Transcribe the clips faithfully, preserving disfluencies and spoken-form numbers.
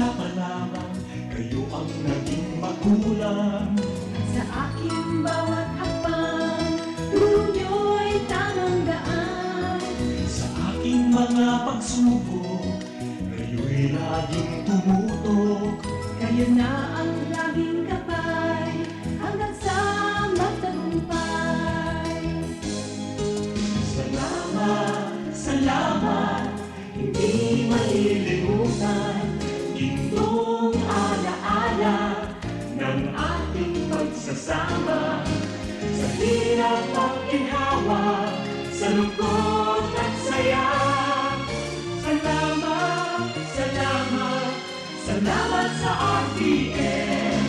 Salamat, kayo ang naging magulang. Sa aking bawat hakbang, turo niyo'y tamang daan. Sa aking mga pagsubok, kayo'y laging tumutok. Kayo na ang laging gabay, hanggang sa magtagumpay. Salamat, salamat, hindi malilimutan. Gintong alaala ng ating pagsasama. Sa hirap at ginhawa, sa lungkot at saya. Salamat, salamat, salamat sa R T N.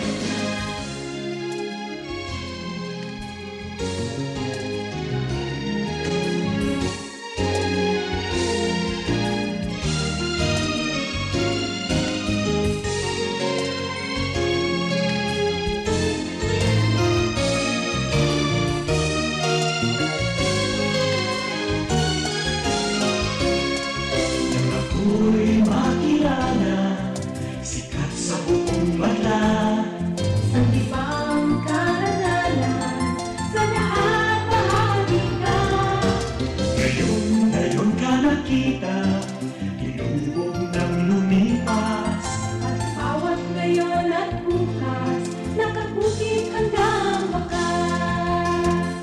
Nang ako'y makilala, sikat sa buong banla. Sa ibang karanalan, sa lahat bahagi ka. Ngayon, ngayon ka nakita, tinubog ng lumipas. At bawat ngayon at bukas, nakabukit hanggang wakas.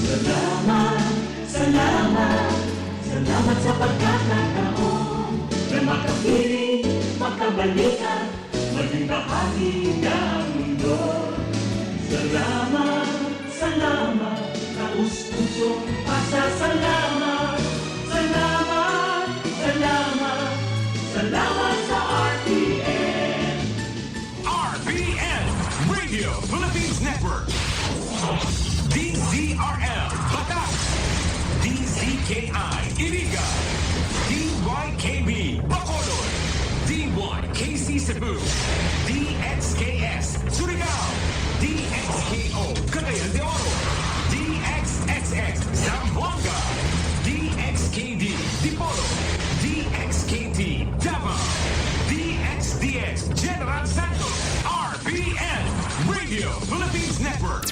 Salamat, salamat, salamat sa pagkakataon na makapiling, makabalikan, maging bahagi ng mundo. Salamat, salamat, taos-pusong pasasalamat. Salamat, salamat, salamat sa R T N. R P N, Radio Philippines Network. D Z R L, Batac. D Z K I, Iriga. D Y K B, Bacolod. D Y K C Cebu. D X K S, Surigao. D X K O, Cagayan de Oro. D X X X, Zamboanga. D X K D, Dipolog. D X K T, Davao. D X D X, General Santos. R P N, Radio Philippines Network.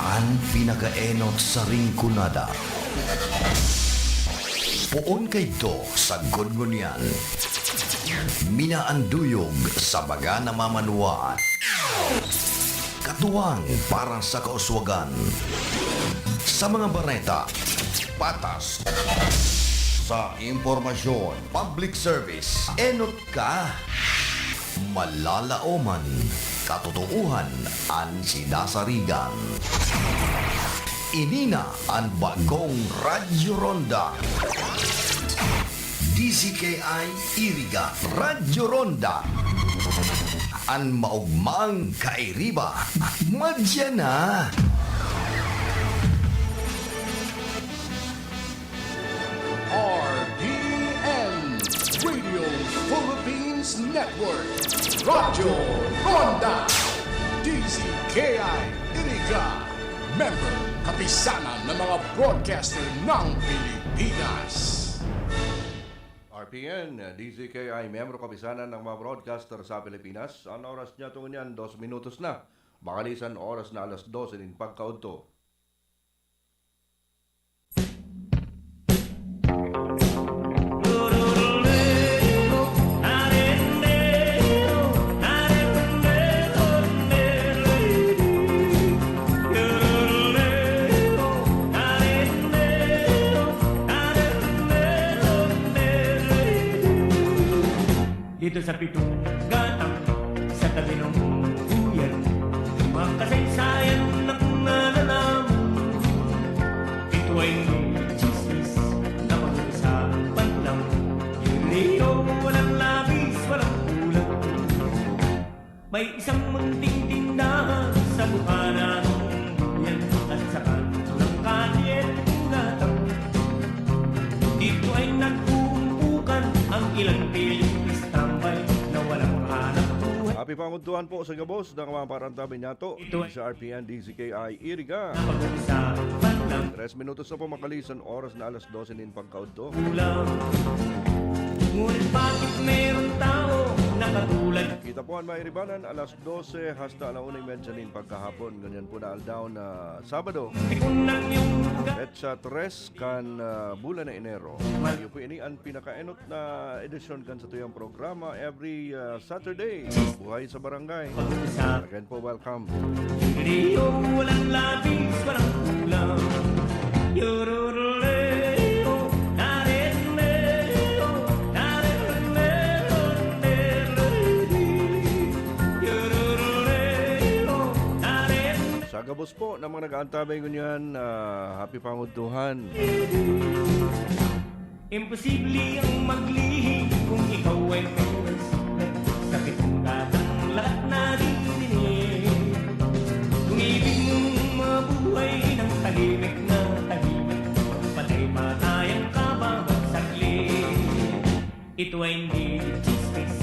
An pinakaenot sa Rinconada. Poon kaidto sagkod ngunyan. Minaanduyog sa baga na mamanuwaan. Katuwang para sa kauswagan. Sa mga bareta, patas. Sa impormasyon, public service, enot ka. Malalaoman, katotoohan an sinasarigan. Ini na an bagong Radyo Ronda. D Z K I Iriga, Radyo Ronda. An maogmang kairiba, madya na. R P N, Radio Philippines Network, Radyo Ronda, D Z K I Iriga, member, Kapisanan ng mga Broadcaster ng Pilipinas. R P N, D Z K I, miyembro Kapisanan ng mga Broadcaster sa Pilipinas. An oras niya tungo niyan, dos minutos na. Makalisan oras na alas dose nin pagkaudto. Dito sa pitong gatang, sa tabi ng buyan, may mga kasaysayan na kung nalalaman. Ito ay may chismis na pag-uusapan lang. Yung radio, walang labis, walang kulang. May isang munting tindahan sa bukana ng buyan at sa kanto ng kalye ng gatang. Dito ay nagkukumpukan ang ilang pilyong tambay na walang hanap buhay. Api pangudtuhan po sa gabos ng mga parantabi niyato. Ito ay sa R P N D Z K I Iriga. Napag-usapan Tres minutos na po makalisan oras na alas dose nin pagkaudto. Kulang. Ngunit bakit merong tao na katulad? Kita po an mairibanan, alas dose hasta ala una y medya nin pagkahapon. Ngunyan po na aldaw na Sabado, petsa tres kan, ah, bulan na Enero. Iyo po ini an pinakaenot na edisyon kan satuyang programa every, ah, Saturday, Buhay sa Barangay. Again po, welcome. Rio, walang labis, walang kulang. Yorororeo, narereo, narereo, neredi. Yorororeo, narereo. Sa gabos po ng mga nag-aantabay ngunyan, ah, happy pangudtuhan. Imposible ang maglihi kung ikaw ay may respeto. Sa pitong gatang lahat naririnig. Kung ibig mong mabuhay ng tahimik na tahimik, patay-patay ang kababag saglit. Ito ay hindi chismis.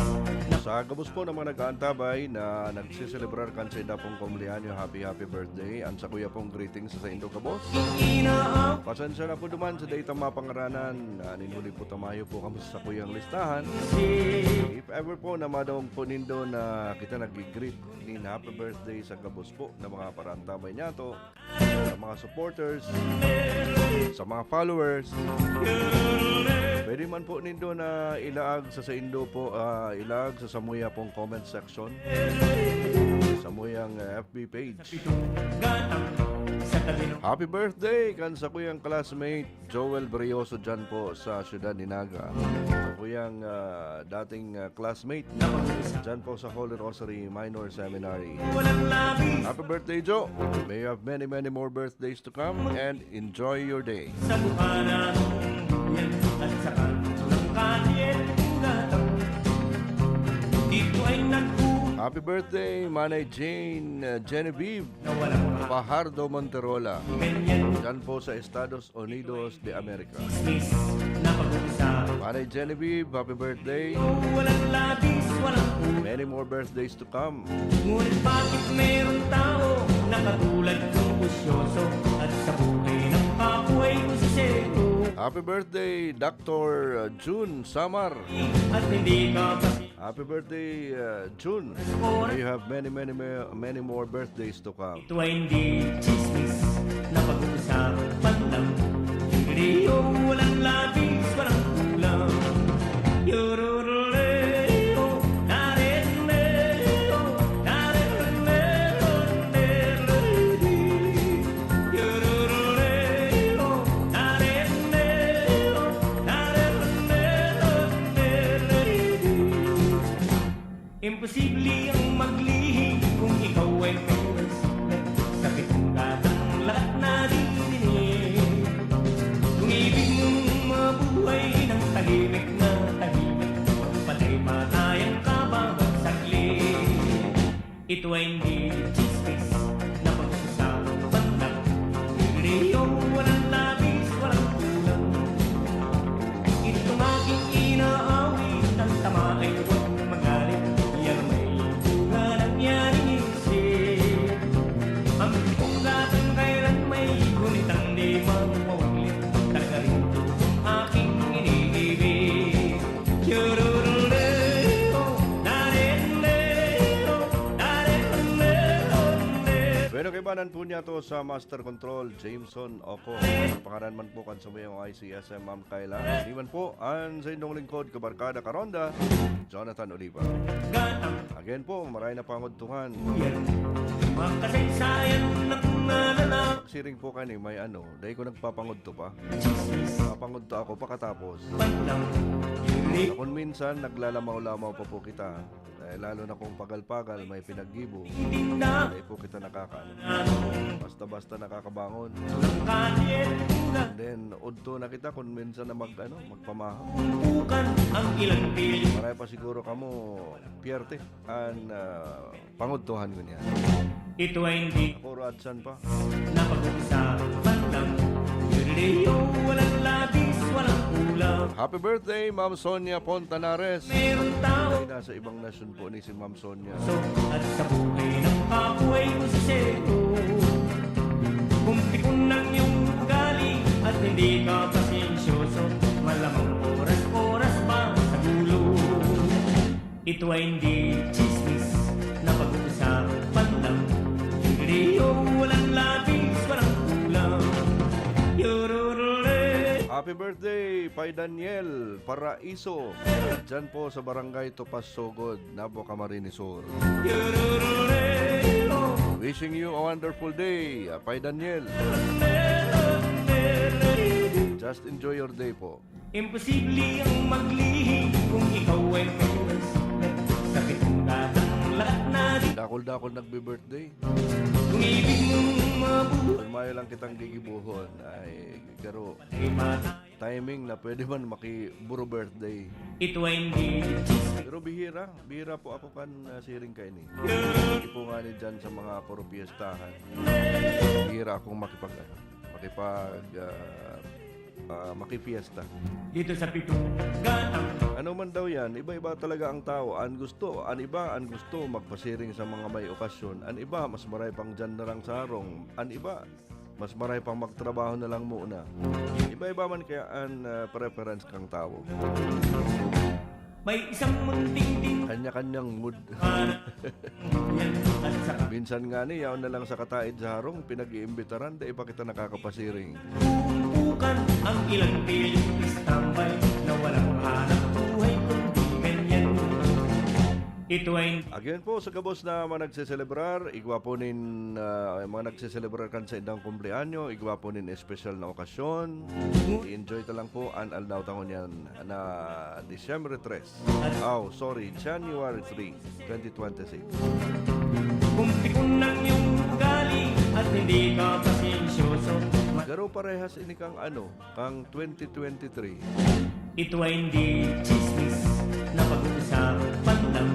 Sa gabos po ng mga nag-aantabay na nagsiselebrar kan sainda pong kumleanyo, happy, happy birthday. An sakuya pong greetings sa saindo gabos. Pasensya na po duman sa dai ta mapangaranan. Ah, nin huli po ta mayo po kamo sa sakuyang listahan. If ever po na madangog po nindo na kita nag-greet nin happy birthday sa gabos po na mga paraantabay niyato, sa mga supporters, sa mga followers, pwede man po nindo na ilaag sa saindo po, ah, ilaag sa samuya pong comment section, samuyang, ah, F B page. Happy birthday kan sakuyang classmate, Joel Brioso, dyan po sa siyudad ni Naga. Sakuyang, ah, dating, ah, classmate dyan po sa Holy Rosary Minor Seminary. Happy birthday, Jo! May you have many, many more birthdays to come and enjoy your day. Sa bukanan, yan, at sa kanto ng kalye, gatang. Dito ay nagpu- Happy birthday, Manay Jane, uh, Genevieve Fajardo Monterola. Dyan po sa Estados Unidos de America. Chismis na pag-uusap. Manay Genevieve, happy birthday. Walang labis, walang kulang. Many more birthdays to come. Ngunit bakit merong tao na katulad kong busyoso at sa buhay ng kabuhay ko si Seko? Happy birthday, Doctor June Samar. At hindi ka kasi Happy birthday, uh, June. May you have many, many, many, many more birthdays to come. Ito ay hindi chismis na pag-uusapan lang. Rio, walang labis, walang kulang. Yorororeo, narereo, narereo, neredi. Yorororeo, narereo, narereo, neredi. Imposible ang maglihi kung ikaw ay may respect. Sa pitong gatang lahat naririnig. Kung ibig mong mabuhay ng tahimik na tahimik, patay-patay ang kababag saglit. Ito ay hindi chismis na pag-usapan lang. Rio, walang labis, walang kulang. Itong aking inaawit, ang tama ay huwag magalit. Yan may bunga ng yaring isip. Ang pitong gatang kailan may gunitang di mawawaglit. Taga rin to ang aking iniibig. Chururureo, darendeo, darendeo. Bueno, kaibanan po niya to sa Master Control, Jameson Oco. Ang pangaran man po kan sa mayong I C S M, Ma'am Kayla. Iwan po, ang sa inyong lingkod, kabarkada, karonda, Jonathan Oliva. Again po, maray na pangudtuhan. Yan, makasaysayan ng nalala. Siring po kani, may ano, dai ko nagpapangudto pa. Chismis. Papangudto ako pakatapos. Bandang. Na kung minsan, naglalamaw-lamaw pa po kita. Eh, lalo na kung pagal-pagal, may pinaggibo. Hindi na. Dai po kita nakakaano. Basta-basta nakakabangon. Ang kalye, And then, udto na kita kung minsan na mag, ano, magpamahaw. Bukan ang ilang pili. Maray pa siguro kamo, piyerte, an, ah, pangudtuhan ko niya. Ito ay hindi Puro adsan pa. na pag-uusapan lang. Rio, walang labis, walang kulang. Happy birthday, Ma'am Sonia Fontanares. Meron tao. Ay, nasa ibang nasyon po ni si Ma'am Sonia. So, at sa buhay ng kabuhay mo si Seko. Kung pikon ng iyong Di ka pasensyoso, malamang oras-oras pa sa gulo. Ito ay hindi chismis na pag-uusapan lang. Hindi, oh, walang labis, walang kulang. Yururure. Happy birthday, Pay Daniel Paraiso. Diyan po sa Barangay Topas Sogod, Nabo, Camarines Sur. Yururure. Wishing you a wonderful day, Pay Daniel. Just enjoy your day po. Imposible ang maglihi kung ikaw ay may respect. Sa pitong gatang lahat na di Dakol-dakol nagbibirthday. Kung ibig mong mabuhay Kalmayo lang kitang gigibuhon. Ay, garo. ay mata. Timing na pwede man makiburo birthday. Ito ay hindi chismis. Pero bihira, bihira po ako kan uh, siring kaini. Hindi po nga ni dyan sa mga puro piyestahan. Bihira akong makipag, ano, makipag, ah, ah, makipiesta. Dito sa pitong gatang Ano man daw yan, iba-iba talaga ang tao. An gusto, an iba, an gusto magpasiring sa mga may okasyon. An iba, mas maray pang dyan na lang sa harong. An iba, mas maray pang magtrabaho na lang muna. Iba-iba man kaya an ah, preference kang tao. May isang munting Kanya-kanyang mood. tingkaran yan at saka Minsan nga ni, yaon na lang sa kataid sa harong, pinag-iimbitaran, dai pa kita nakakapasiring. Uumpukan ang ilang piling istambay na walang hanap buhay kundi ganyan. Ito ay Again po, sa gabos na mga nagseselebrar, igwa po nin ah, mga nagseselebrar kan sa indang kumpleanyo, igwa po nin espesyal na okasyon. I-enjoy ta lang po an aldaw ta ngunyan na Disyembre tres. Oh, sorry, January three, twenty twenty-six. Kung pikon ang iyong ugali at hindi ka pasensyoso. Garo parehas ini kang ano, kang twenty twenty-three. Ito ay hindi chismis na pag-uusapan lang.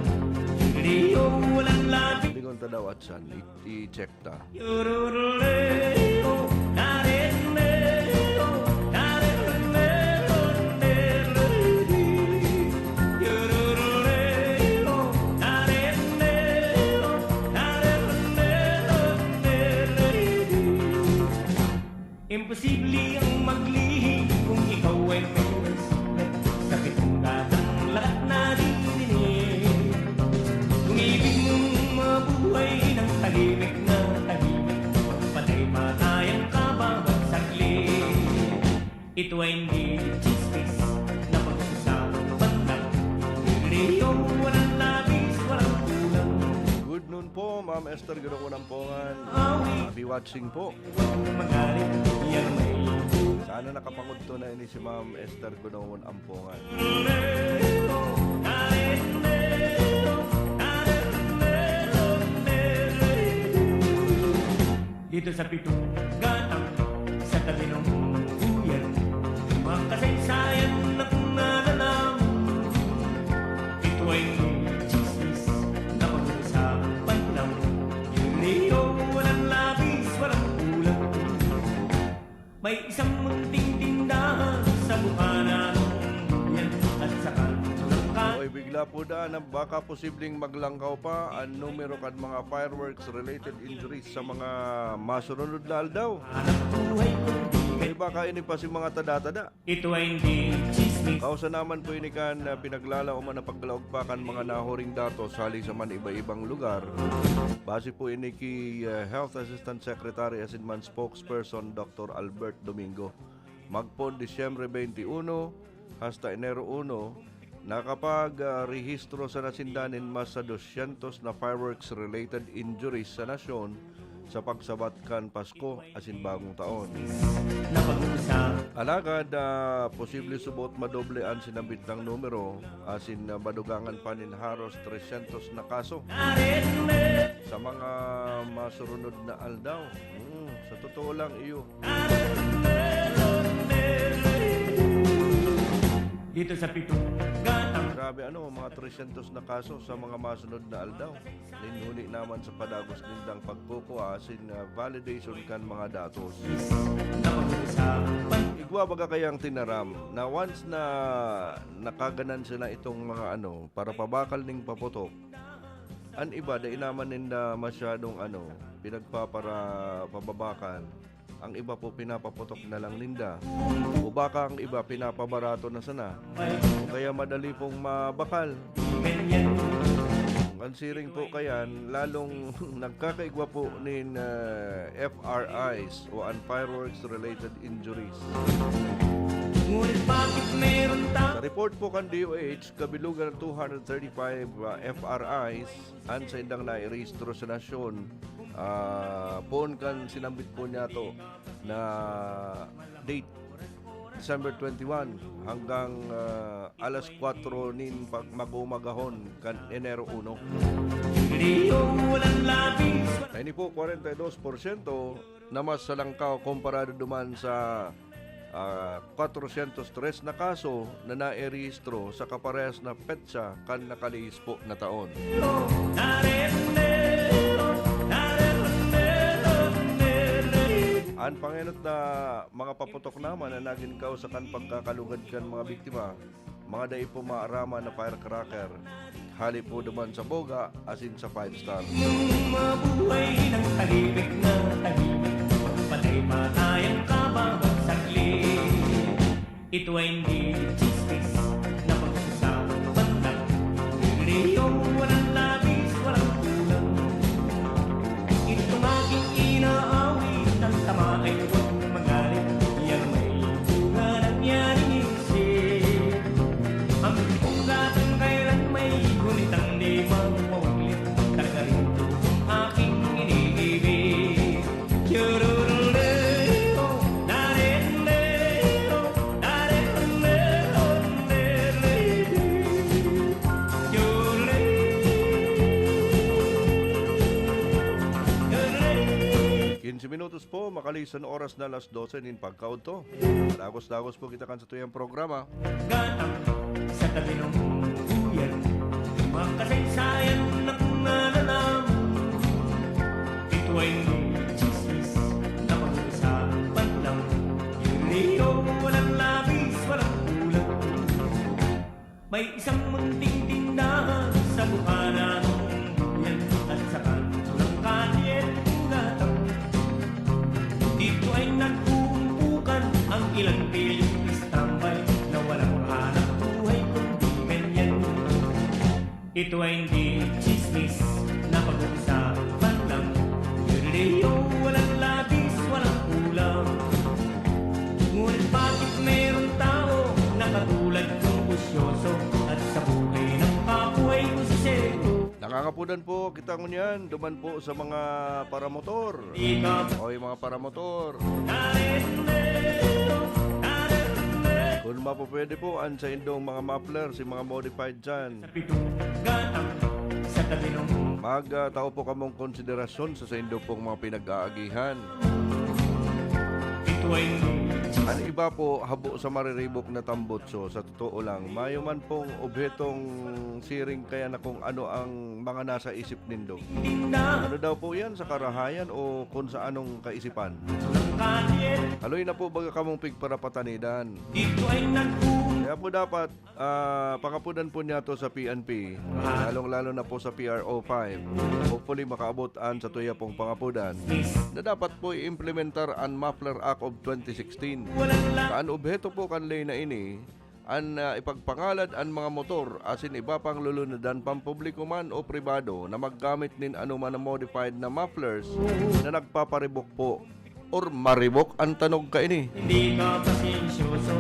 Hindi, oh, walang labi. Lingon ta daw at siyan, i- i-check ta. Yururuleo, narendeo, narendeo, neredi. Yururuleo, narendeo, narendeo, neredi. Imposible ang maglihi kung ikaw ay may respect. Sa pitong gatang lahat na dininig. Kung ibig mong mabuhay ng tahimik na tahimik, magpatay-matay ang kababag saglit. Ito ay hindi chismis na pag-uusapan lang. Hindi, oh, walang labis, walang kulang. Good noon po, Ma'am Esther Ginoo ko Nampongan. Awi, Happy watching po. huwag magalit, yan may Sana nakapangudto na ini si Ma'am Esther Gunongon Ampongan. Dito sa pitong gatang, sa tabi ng buyan, mga kasaysayan na kung nalalam. Ito ay chismis na pag-uusapan lang. Hindi, oh, walang labis, walang kulang. May isang munting tindahan sa mukha na yan at sa kanto ng ka- Oy, bigla po daan na baka posibleng maglangkaw pa ang numero kan mga fireworks related injuries sa mga masunod na aldaw. Hanap buhay ko. Ay baka ini pa si mga tada-tada. Ito ay hindi chismis. Kausa naman po ini kan ah, pinaglalaoman na paglaog pa kan mga nahuring datos hali sa man iba-ibang lugar. Base po ini ki ah, Health Assistant Secretary asin man spokesperson Doctor Albert Domingo. Magpod Disyembre twenty-one hasta Enero uno, nakapag-rehistro sana sinda nin mas sa dosyentos na fireworks-related injuries sa nasyon sa pagsabat kan Pasko asin Bagong Taon. Na pag-uusapan. Alagad, ah, posible subot madoble an sinabit nang numero asin ah, madugangan pa nin haros tresyentos na kaso sa mga masurunod na aldaw. Hmm, sa totoo lang, iyo. Dito sa pitong gatang. Grabe ano, mga tresyentos na kaso sa mga masunod na aldaw. Nin huli naman sa padagos nindang pagkukua asin ah, validation kan mga datos. Na pag-uusapan. Igwa baga kayang tinaram na once na nakaganan sila itong mga ano, para pabakal ning paputok, an iba, dai naman ninda masyadong ano, pinagpapara pababakal. Ang iba po pinapaputok na lang ninda. O baka ang iba pinapabarato na sana. O kaya madali pong mabakal. Ang siring po kayan, lalong nagkakaigwa po nin, ah, F R Is o ang fireworks-related injuries. Ngunit bakit meron ta- Sa report po kan D O H, kabilugan ng two hundred thirty-five, ah, F R Is an saindang nairehistro sa nasyon, ah, poon kan sinambit po niyato na date, December twenty-one, hanggang, ah, alas kwatro nin pag-, mag-uumagahon kan Enero uno. Rio, walang labis. Ini po, kwarenta y dos porsyento na mas salangkaw komparado duman sa, ah, kwatrosyentos tres na kaso na nairehistro sa kaparehas na petsa kan nakalihis po na taon. An pangenot na mga paputok naman na nagin kausa kan pagkakalugad kan mga biktima, mga dai po maaraman na firecracker, hali po duman sa boga asin sa five star. Mabuhay ng tahimik na tahimik, patay-patay ang kabawat saglit. Ito ay hindi chismis na pag-usapan lang. Leo, walang labis, walang kulang. Itong aking inaawit, ang tama ay huwag magalit. Yan may bunga ng yan inisip. Ang punggat ang kailan may gunit ang di mawawaglit. Talaga rin to ang aking iniibig. Chururuleo, darendeo, darendeo, darendeo. Chururuleo, chururuleo. Quince minutos po, makalisan oras na alas dose nin pagkaudto. Dagos-dagos po kita kan satuyang programa. Gatang sa tabi ng buyan, mga kasaysayan na kung nalalaman. Ito ay hindi chismis na pag-uusapan lang. Rio, walang labis, walang kulang. May isang munting tindahan sa bukana ng buyan at sa kanto ng kalye Tugatang. Dito ay nag-uumpukan ang ilang pilyong istambay na walang hanap buhay kundi ganyan. Ito ay hindi chismis na pag-uusapan lang. Galileo, walang labis, walang kulang. Ngunit bakit merong tao na katulad kong busyoso at sa buhay ng kabuhay ko si Seko? Nangangapudan po kita ngunyan, duman po sa mga paramotor. Ikaw. Oy, mga paramotor. Narendero, narendero. Kung mapapwede po, an saindong mga muffler, si mga modified dyan. Sa pitong gatang sa tabi ng Mag, ah, tao po kamong konsiderasyon sa saindo pong mga pinag-aagihan. Ito ay An iba po, habo sa mariribok na tambutso. Sa totoo lang, mayo man pong obhetong siring kaya na kung ano ang mga nasa isip nindo. Ano daw po yan, sa karahayan o kung sa anong kaisipan? Haloy na po baga kamong pigparapatanidan. Dito ay nagbubuhay. Kaya po dapat, ah, pangapudan po niyato sa P N P, lalong-lalo na po sa P R O five. Hopefully, makaabot an satuya pong pangapudan na dapat po i-implementar an Muffler Act of twenty sixteen. An obheto po kan ley na ini, an, ah, ipagpangalad an mga motor asin iba pang lulunadan, pampubliko man o pribado, na maggamit nin anoman na modified na mufflers na nagpaparibok po or maribok an tanog kaini. Hindi ka pasensyoso.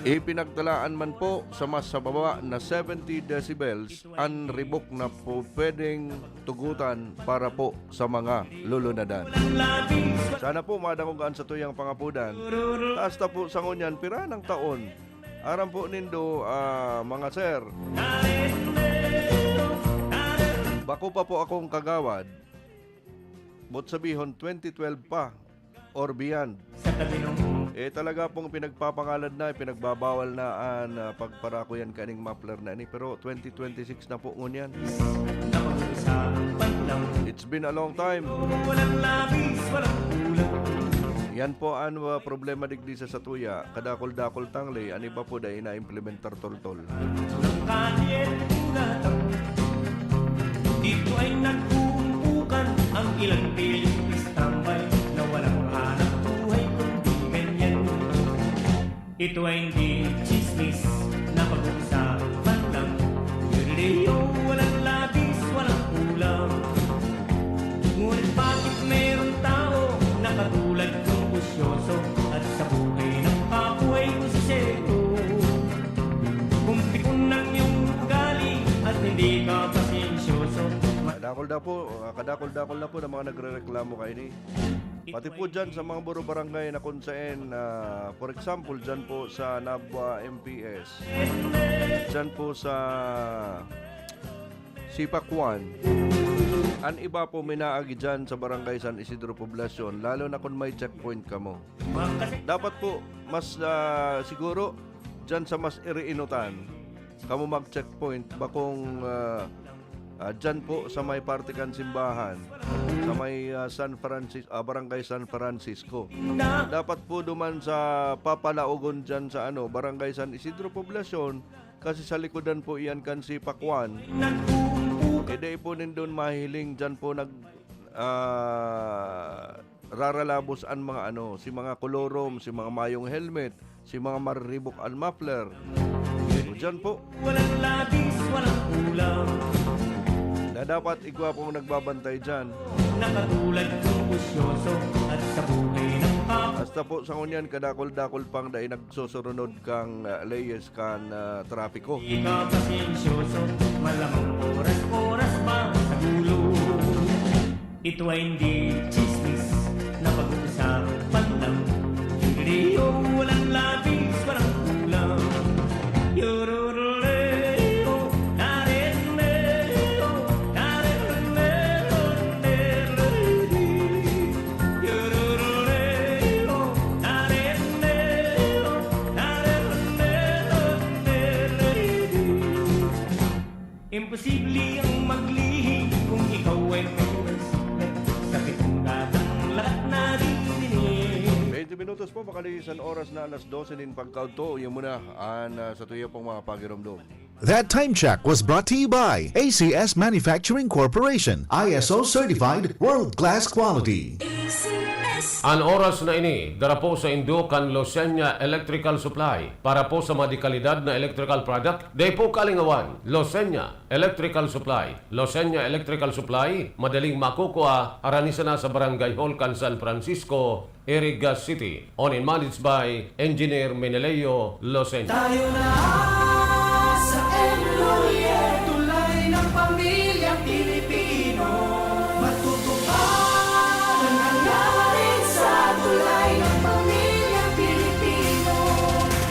Ipinagtalaan man po sa mas sa baba na seventy decibels an ribok na po pwedeng tugutan para po sa mga lulunadan. Sana po madangog an satuyang pangapudan. Taas ta po sa ngunyan, pira nang taon? Aram po nindo, ah, mga sir. Bako pa po akong kagawad. Boot sabihon, twenty twelve pa or beyond. Sa tabi ng Eh, talaga pong pinagpapangalad na, pinagbabawal na an, ah, pagparako yan kaning muffler na ini. Pero twenty twenty-six na po ngunyan. Na pag-uusapan lang. It's been a long time. Walang labis, walang kulang. Yan po an, ah, problema digdi sa satuya. Kadakul-dakul tang ley, an iba po dai na-implementar toltol. Ng kalye Tugatang. Dito ay nagbubukan ang ilang pilyong istambay na walang hanap buhay Ito ay hindi chismis na pag-uusapan lang. Galileo, walang labis, walang kulang. Ngunit bakit merong tao na katulad kong busyoso at sa buhay ng kabuhay ko si Seko? Kung pikon ang iyong ugali at hindi ka pasensyoso, Kadakol na po, ah, kadakol-dakol na po ng mga nagrereklamo kaini. Pati po dyan sa mga buro barangay na kung saan, ah, for example, dyan po sa Nabua M P S, dyan po sa Sipakuan, an iba po minaagi dyan sa Barangay San Isidro Poblacion, lalo na kung may checkpoint kamo. Dapat po, mas, ah, siguro, dyan sa mas iriinutan, kamo mag-checkpoint, bakong, ah, ah, dyan po sa may parte kan simbahan, sa may, ah, San Francis-, ah, Barangay San Francisco. Dapat po duman sa papalaogon dyan sa ano, Barangay San Isidro Poblacion, kasi sa likodan po iyan kan Sipakuan. E dai po nindon mahihiling dyan po nag, ah, raralabos an mga ano, si mga kolorom, si mga mayong helmet, si mga mariribok an muffler. So, dyan po. Walang labis, walang kulang. Na dapat igwa pong nagbabantay dyan. Nakatulad kong busyoso at sa buhay ng kap- Hasta po sa ngunyan, kadakol-dakol pang dai nagsusurunod kang, ah, leyes kan, ah, trapiko. Di ka pasensyoso, malamang oras-oras pa sa gulo. Ito ay hindi chismis na pag-uusapan lang. Galileo, walang labis, walang kulang. Yorororeo, narereo, narereo, narereo. Yorororeo, narereo, narereo, narereo. Imposible ang maglihim kung ikaw ay may respeto. Sa pitong gatang lahat naririnig. Twenty minutos po, makalisan oras na alas dose nin pagkaudto. Yan muna an, ah, sa tuya pong mga pagiromdom. That time check was brought to you by A C S Manufacturing Corporation, I S O certified, world-class quality. An oras na ini, dara po sa indo kan Losenya Electrical Supply. Para po sa mga dekalidad na electrical product, dai po kalingawan, Losenya Electrical Supply. Losenya Electrical Supply, madaling makukua, harani sana sa Barangay Hall kan San Francisco, Iriga City. Owned and managed by Engineer Meneleo Losenya. Tayo na sa M Lhuillier, tulay ng pamilyang Pilipino. Matutupad ang hangarin sa tulay ng pamilyang Pilipino.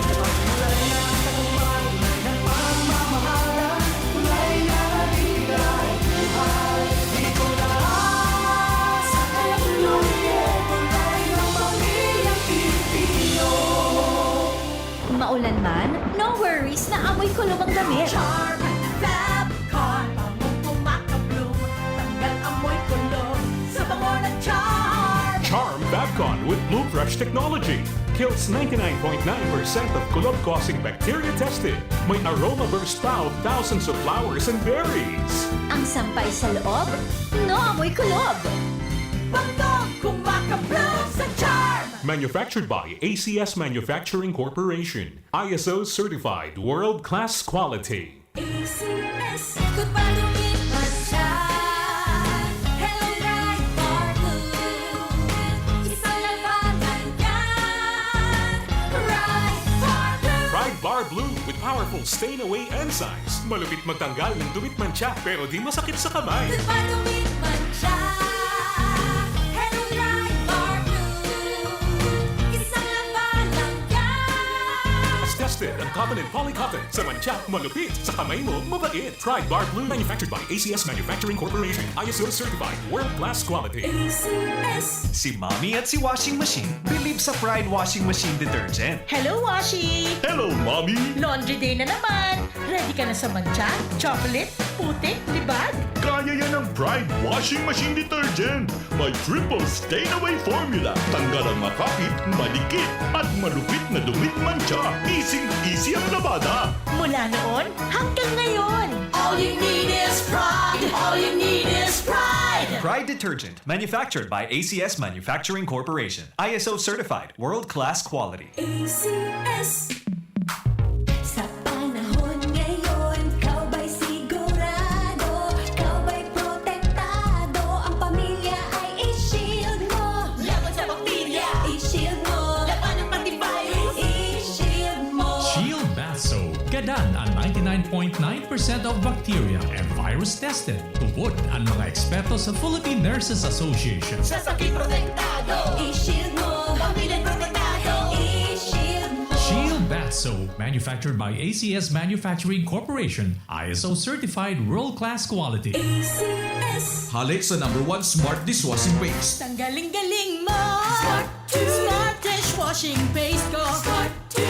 Tulay ng tagumpay, tulay ng pagmamahalan, tulay ng ligay buhay. Dito na sa M Lhuillier, tulay ng pamilyang Pilipino. Maulan man, no worries na amoy kulog ang damit. Charm Fab Con, bangong kumakabloom, tanggal amoy kulog sa bango ng Charm. Charm Fabcon with Blue Fresh technology kills ninety-nine point nine percent of kulog-causing bacteria tested. May aroma burst pa of thousands of flowers and berries. Ang sampay sa loob, no amoy kulog. Bangong kumakabloom sa Charm. Manufactured by A C S Manufacturing Corporation. I S O certified world-class quality. A C S. Goodbye, lumit man siya. Hello, Bright Bar Blue. Isang labanan yan. Bright Bar Blue. Pride Bar Blue with powerful stain away enzymes. Malupit magtanggal ng dumit mantsa pero di masakit sa kamay. Goodbye, lumit man siya. Hello, Bright Bar Blue. Isang labanan yan. Tested ang cotton and polycotton. Sa mantsa, malupit. Sa kamay mo, mabait. Pride Bar Blue. Manufactured by A C S Manufacturing Corporation. I S O certified. World class quality. A C S. Si Mommy at si Washing Machine believe sa Pride Washing Machine Detergent. Hello, Washi! Hello, Mommy! Laundry day na naman! Ready ka na sa mantsa, chocolate, putik, libag? Kaya yan ng Pride Washing Machine Detergent. May triple stain away formula. Tanggal ang makapit, madikit, at malupit na dumit mantsa. Easy Easy ang labada. Mula noon hanggang ngayon. All you need is pride. All you need is pride. Pride detergent, manufactured by A C S Manufacturing Corporation. I S O certified, world-class quality. A C S. Sa panahon ngayon, ikaw ba'y sigurado? Ikaw ba'y protektado? Ang pamilya ay i-shield mo. Laban sa bakterya, i-shield mo. Laban ng antivirus, i-shield mo. Shield Bath Soap. Gadan ang ninety-nine point nine percent of bacteria and virus tested. Tubod ang mga eksperto sa Philippine Nurses Association. Sa sakit protektado, i-shield mo. Pamilya protektado, i-shield mo. Shield Bath Soap, manufactured by A C S Manufacturing Corporation, I S O certified world-class quality. A C S. Halik sa number one smart dishwashing paste. Tanggaling galing mo. Smart to. Smart dishwashing paste ko. Smart to.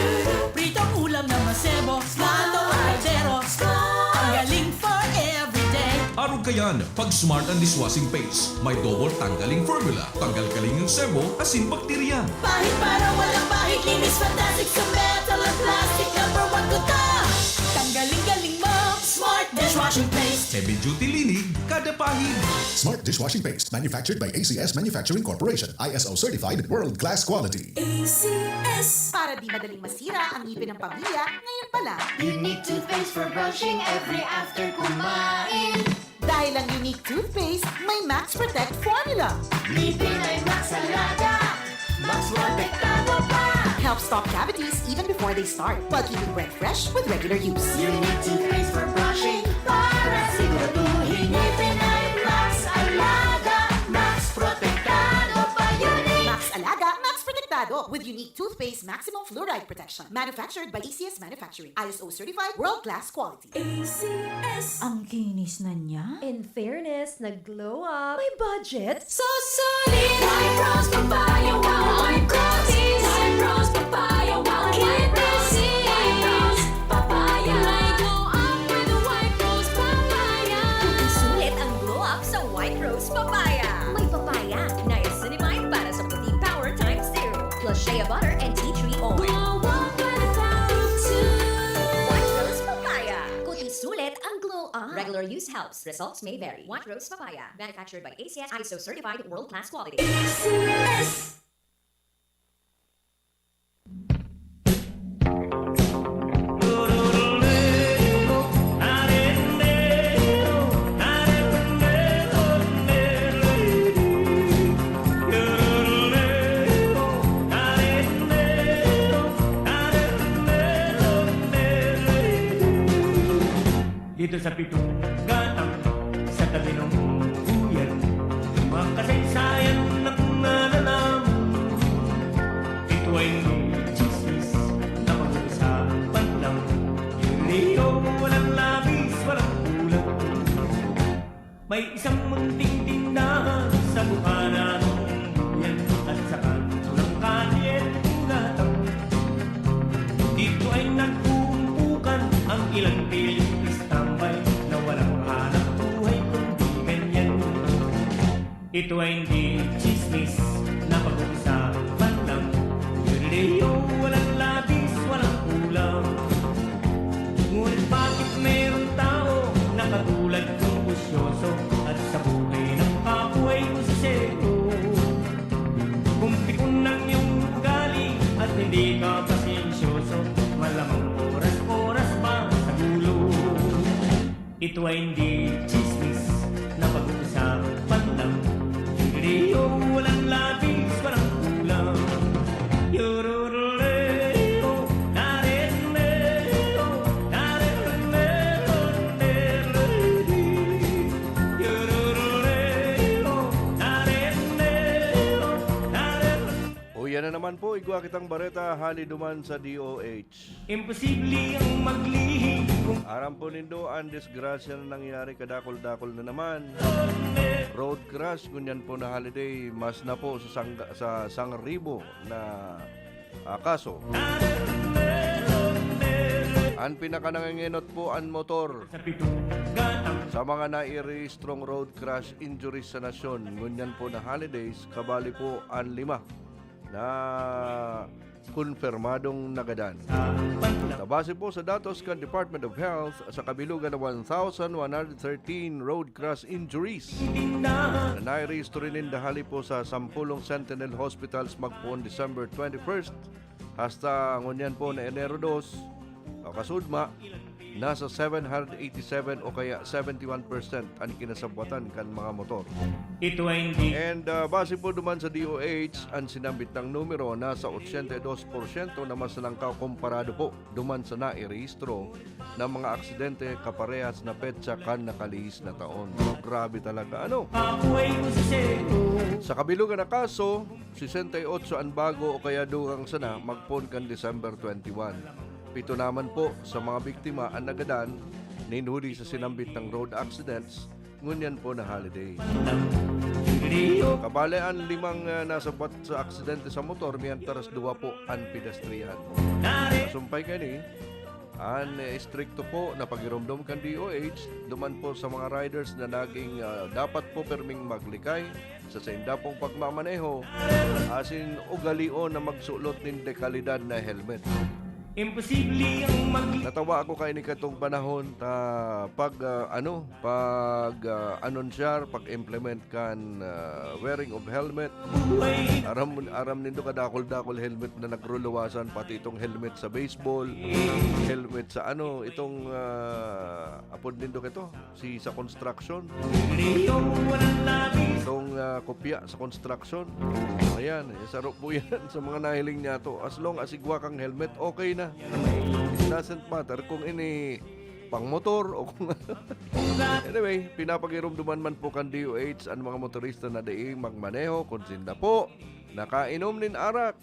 Pritong ulam na masebo. Smart o kaldero. Smart. Tanggaling for everyday. Arog kayan, pag smart ang dishwashing paste. May double tanggaling formula. Tanggal kaling yung sebo, asin bakterya. Pahid para walang pahid. Linis fantastic sa metal at plastic. Number one ko ta. Tanggaling galing mo. Smart dishwashing paste. Heavy duty linig, kada pahid. Smart dishwashing paste, manufactured by A C S Manufacturing Corporation, I S O certified, world class quality. A C S. Para di madaling masira ang ngipin ng pamilya, ngayon pa lang. Unique toothpaste for brushing every after kumain. Dahil ang Unique Toothpaste may Max Protect Formula. Ngipin ay Max Alaga. Max Protektado pa. Helps stop cavities even before they start, while keeping breath fresh with regular use. Unique toothpaste for brushing para siguraduhin ngipin ay Max Alaga. Max Protektado pa. Unique. Max Alaga, Max Protektado with Unique Toothpaste Maximum Fluoride Protection. Manufactured by A C S Manufacturing. I S O certified, world-class quality. A C S. Ang kinis na niya. In fairness, nag-glow up. May budget. Susulit! White Rose Papaya, wow! White Rose! White Rose Papaya, wow! White Rose! White Rose Papaya! May glow up with White Rose Papaya! Sulit ang glow up sa White Rose Papaya! May papaya, niacinamide para sa puting power times zero, plus shea butter and tea tree oil. Glow up with White Rose! White Rose Papaya! Kuti sulit ang glow up! Regular use helps. Results may vary. White Rose Papaya. Manufactured by A C S, I S O certified, world-class quality. A C S. Dito sa pitong gatang, sa tabi ng buyan, mga kasaysayan na nalalaman. Ito ay hindi chismis na pag-uusapan lang. Hindi o walang labis, walang kulang. May isang munting tindahan sa bukana ng buyan at sa kanto ng kalye ng gatang. Dito ay nagkukumpukan ang ilang piling tambay na walang hanap buhay kundi ganyan. Ito ay hindi chismis na pag-uusapan lang. Galileo, walang labis, walang kulang. Ngunit bakit merong tao na katulad kong busyoso at sa buhay ng kabuhay ko sisero? Kung pikon ang iyong ugali at hindi ka pasensyoso, malamang oras-oras pa sa gulo. Ito ay hindi chismis na pag-uusapan lang. Hindi o walang labis, walang kulang. Yorororeo, narereo, narereo, yorororeo, narereo, narereo. O yan na naman po, igwa kitang bareta hali duman sa D O H. Imposible ang maglihi kung Aram po nindo, ang disgrasya na nangyari kadakol-dakol na naman. Road crash, ngunyan po na holiday, mas na po sa, sangga, sa sangribo na ah, kaso. Ang pinakanangingenot po ang motor. Sa mga nairehistrong road crash injuries sa nasyon, ngunyan po na holidays, kabali po ang lima na konfirmadong nagadan. Sa base po sa datos kan Department of Health, sa kabilugan na one thousand one hundred thirteen road crash injuries na nairehistro ninda hali po sa sampulong Sentinel Hospitals magpoon December twenty-first hasta ngunyan po na Enero dos, o kasudma, nasa seven hundred eighty-seven o kaya seventy-one percent an kinasabwatan kan mga motor. Ito ay hindi. And, ah, base po duman sa D O H, an sinambit nang numero nasa ochenta y dos porsyento na mas langkaw komparado po duman sa nairehistro na mga aksidente kaparehas na petsa kan nakalihis na taon. Grabe talaga, ano? Sa kabilugan na kaso, sesenta y ocho an bago o kaya dugang sana magpoon kan December twenty-one. Pito naman po sa mga biktima an nagadan nin huli sa sinambit na road accidents ngunyan po na holiday. Kabale an limang, ah, nasabwat sa aksidente sa motor, mientras duwa po an pedestrian. Kasumpay kani, an, eh, estrikto po na pagiromdom kan D O H duman po sa mga riders na naging, ah, dapat po perming maglikay sa sainda pong pagmamaneho, asin ugalion na magsulot nin dekalidad na helmet. Imposible ang mag- Natawa ako kaini katong panahon ta pag, ah, ano, pag, ah, anunsyar, pag-implement kan, ah, wearing of helmet. Aram, aram nindo kadakol-dakol helmet na nagruluwasan, pati itong helmet sa baseball, helmet sa ano, itong, ah, apod nindo kito, si sa construction. Itong, ah, kopya sa construction. Ayan, eh, saro po yan sa mga nahiling niya to. As long as igwa kang helmet, okay na. It doesn't matter kung ini pang motor o kung anyway, pinapagirumduman man po kan D O H an mga motorista na dai magmaneho kun sinda po nakainom nin arak,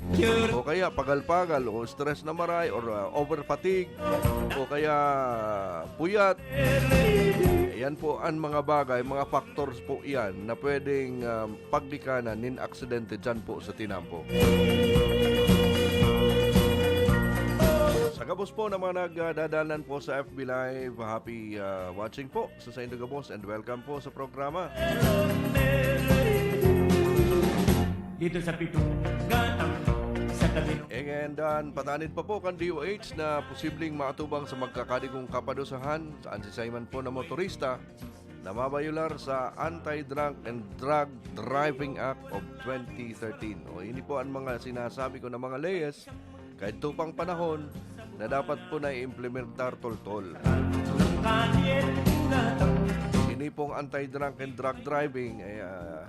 o kaya pagal-pagal, o stress na maray, or, ah, over fatigue, o kaya puyat. Yan po ang mga bagay, mga factors po yan na pwedeng, ah, pagdikanan nin aksidente dyan po sa tinampo. Sa gabos po ng mga nagdadalan po sa F B Live, happy, ah, watching po sa saindo gabos and welcome po sa programa. Dito sa pitong gatang sa tabi ng And then, patanid pa po kan D O H na posibleng maatubang sa magkakadigong kapadusahan sa ansisay man po na motorista na mabayular sa Anti-Drunk and Drug Driving Act of twenty thirteen. O, ini po ang mga sinasabi ko na mga leyes kaidto pang panahon na dapat po na i-implementar toltol. Ini pong Anti-Drunk and Drug Driving ay, ah,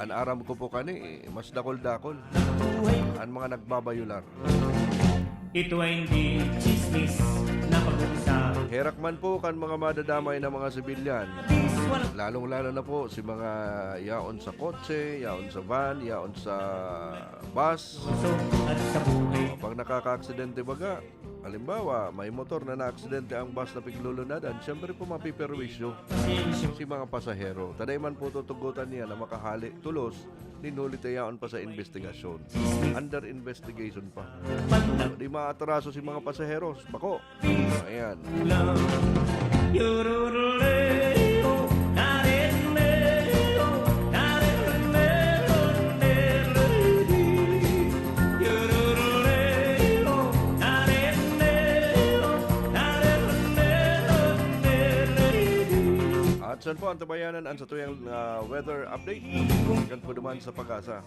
an aram ko po kani, mas dakol-dakol an mga nagbabayular. Ito ay hindi chismis na pag-uusap. Herak man po kan mga madadamay na mga sibilyan, lalong-lalo na po si mga yaon sa kotse, yaon sa van, yaon sa bus. Puso at sa buhay. Pag nakakaaksidente baga, halimbawa, may motor na naaksidente ang bus na piglulunadan, siyempre po mapiperwisyo si mga pasahero. Taday man po tutugutan niya na makahali, tulos, nin huli ta yaon pa sa investigasyon. Under investigation pa. Di maatraso si mga pasaheros. Bako. Ayan. At saan po ang tabayanan ang satuyang, ah, weather update? Kan po naman sa Pag-asa.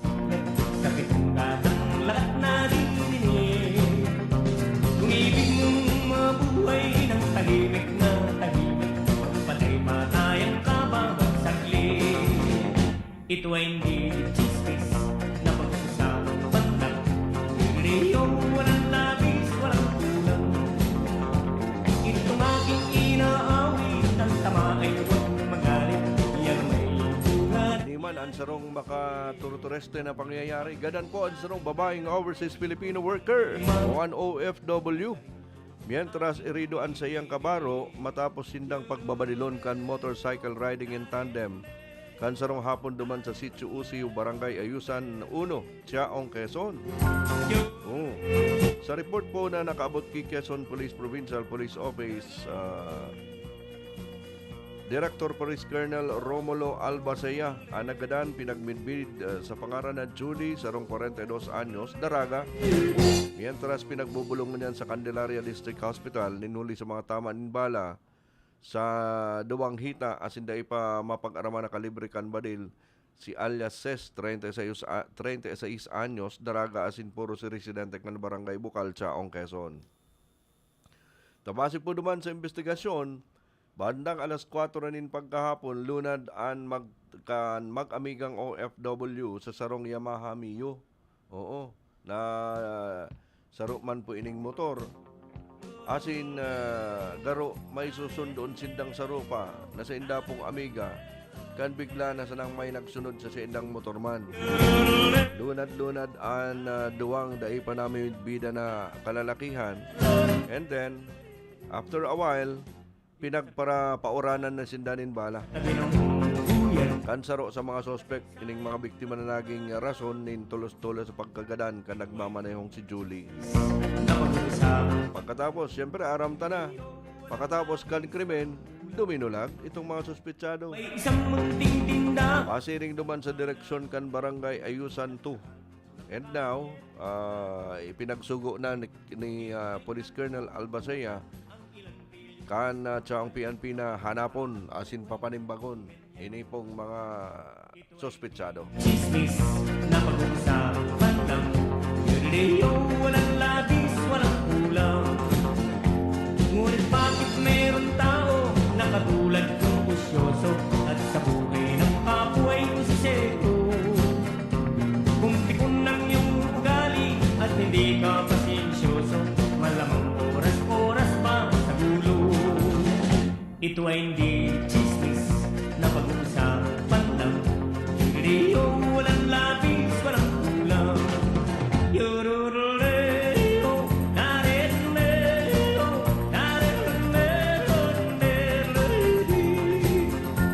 Sa pitong gatang lahat na didinig. Kung ibig mong mabuhay ng tahimik na tahimik, patay-patayan ka ba magsaglit? Ito ay hindi chismis na pag-usapan lang. Leo, walang labis, walang kulang. Itong aking inaawit, ang tama ay huwag magalit. Yan may bunga. Di man ang sarong makaturtureste na pangyayari, gadan po ang sarong babaeng overseas Filipino worker o an O F W. Mientras herido an saiyang kabaro matapos sindang pagbabalilon kan motorcycle riding in tandem kan sarong hapon duman sa Sitio Usio, Barangay Ayusan uno, Chaong, Quezon. Oh. Sa report po na nakaabot ki Quezon Police Provincial Police Office, ah, Director Police Colonel Romulo Albacea, ang nagadan pinagmidbid, ah, sa pangaran na Julie, sarong kwarenta y dos anyos, daraga. Mientras pinagbubulungan niyan sa Candelaria District Hospital, ninuli sa mga tama nin bala sa duwang hita asin dai pa mapag-araman na kalibre kan baril, si alias Ses, treinta y seis a-, treinta y seis anyos, daraga asin puro si residente kan Barangay Bukal, Chaong, Quezon. Ta base po duman sa imbestigasyon, bandang alas kwatro na nin pagkahapon, lunad an mag-, kan mag-amigang O F W sa sarong Yamaha Mio. Oo, na saro man po ining motor. Asin, ah, garo may susundoon sindang saro pa na sainda pong amiga, kan bigla na sanang may nagsunod sa saindang motor man. Lunad-lunad an, ah, duwang dai pa namidbida na kalalakihan. And then, after a while, pinagparapauranan na sinda nin bala. Kan saro sa mga suspek, ining mga biktima na naging rason nin tulos-tulos sa pagkagadan kan nagmamanehong si Julie. Pagkatapos, siyempre, aram ta na. Pagkatapos kan krimen, duminulag itong mga suspetsado. Pasiring duman sa direksyon kan Barangay Ayusan two. And now, ah, ipinagsugo na ni, ni, ah, Police Colonel Albacea kan, ah, Chaong P N P na hanapon asin papanimbagon ini pong mga suspetsado. Chismis na pag-uusapan lang. Galileo, walang labis, walang kulang. Ngunit bakit meron tao na katulad kong kusyoso at sa buhay ng kapwa ay kusisero? Kung pikon ang iyong ugali at hindi ka pasensyoso, malamang oras-oras pa sa gulo. Ito ay hindi chismis na pag-uusapan lang. Hindi yung walang labis, walang kulang. Yorororeo, narereo, narereo, narereo.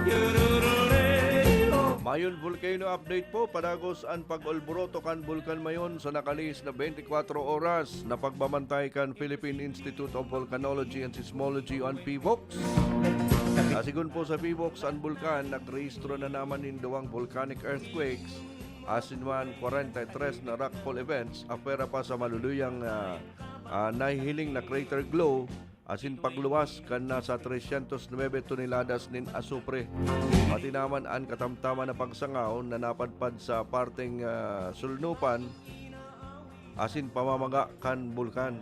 Yorororeo. Mayon Volcano Update po, padagos an pag-olboroto kan Bulkan Mayon sa nakalihis na twenty-four oras na pagbabantay kan Philippine Institute of Volcanology and Seismology o an PHIVOLCS. Sa sigon po sa PHIVOLCS, an bulkan nagrehistro na naman nin duwang volcanic earthquakes, asin man kwarenta y tres na rockfall events, apwera pa sa maluluyang, ah, ah, nahihiling na crater glow, asin pagluwas kan nasa tresyentos nuebe toneladas nin asupre. Pati naman an katamtaman na pagsangaw na napadpad sa parteng, ah, sulnupan asin pamamaga kan bulkan.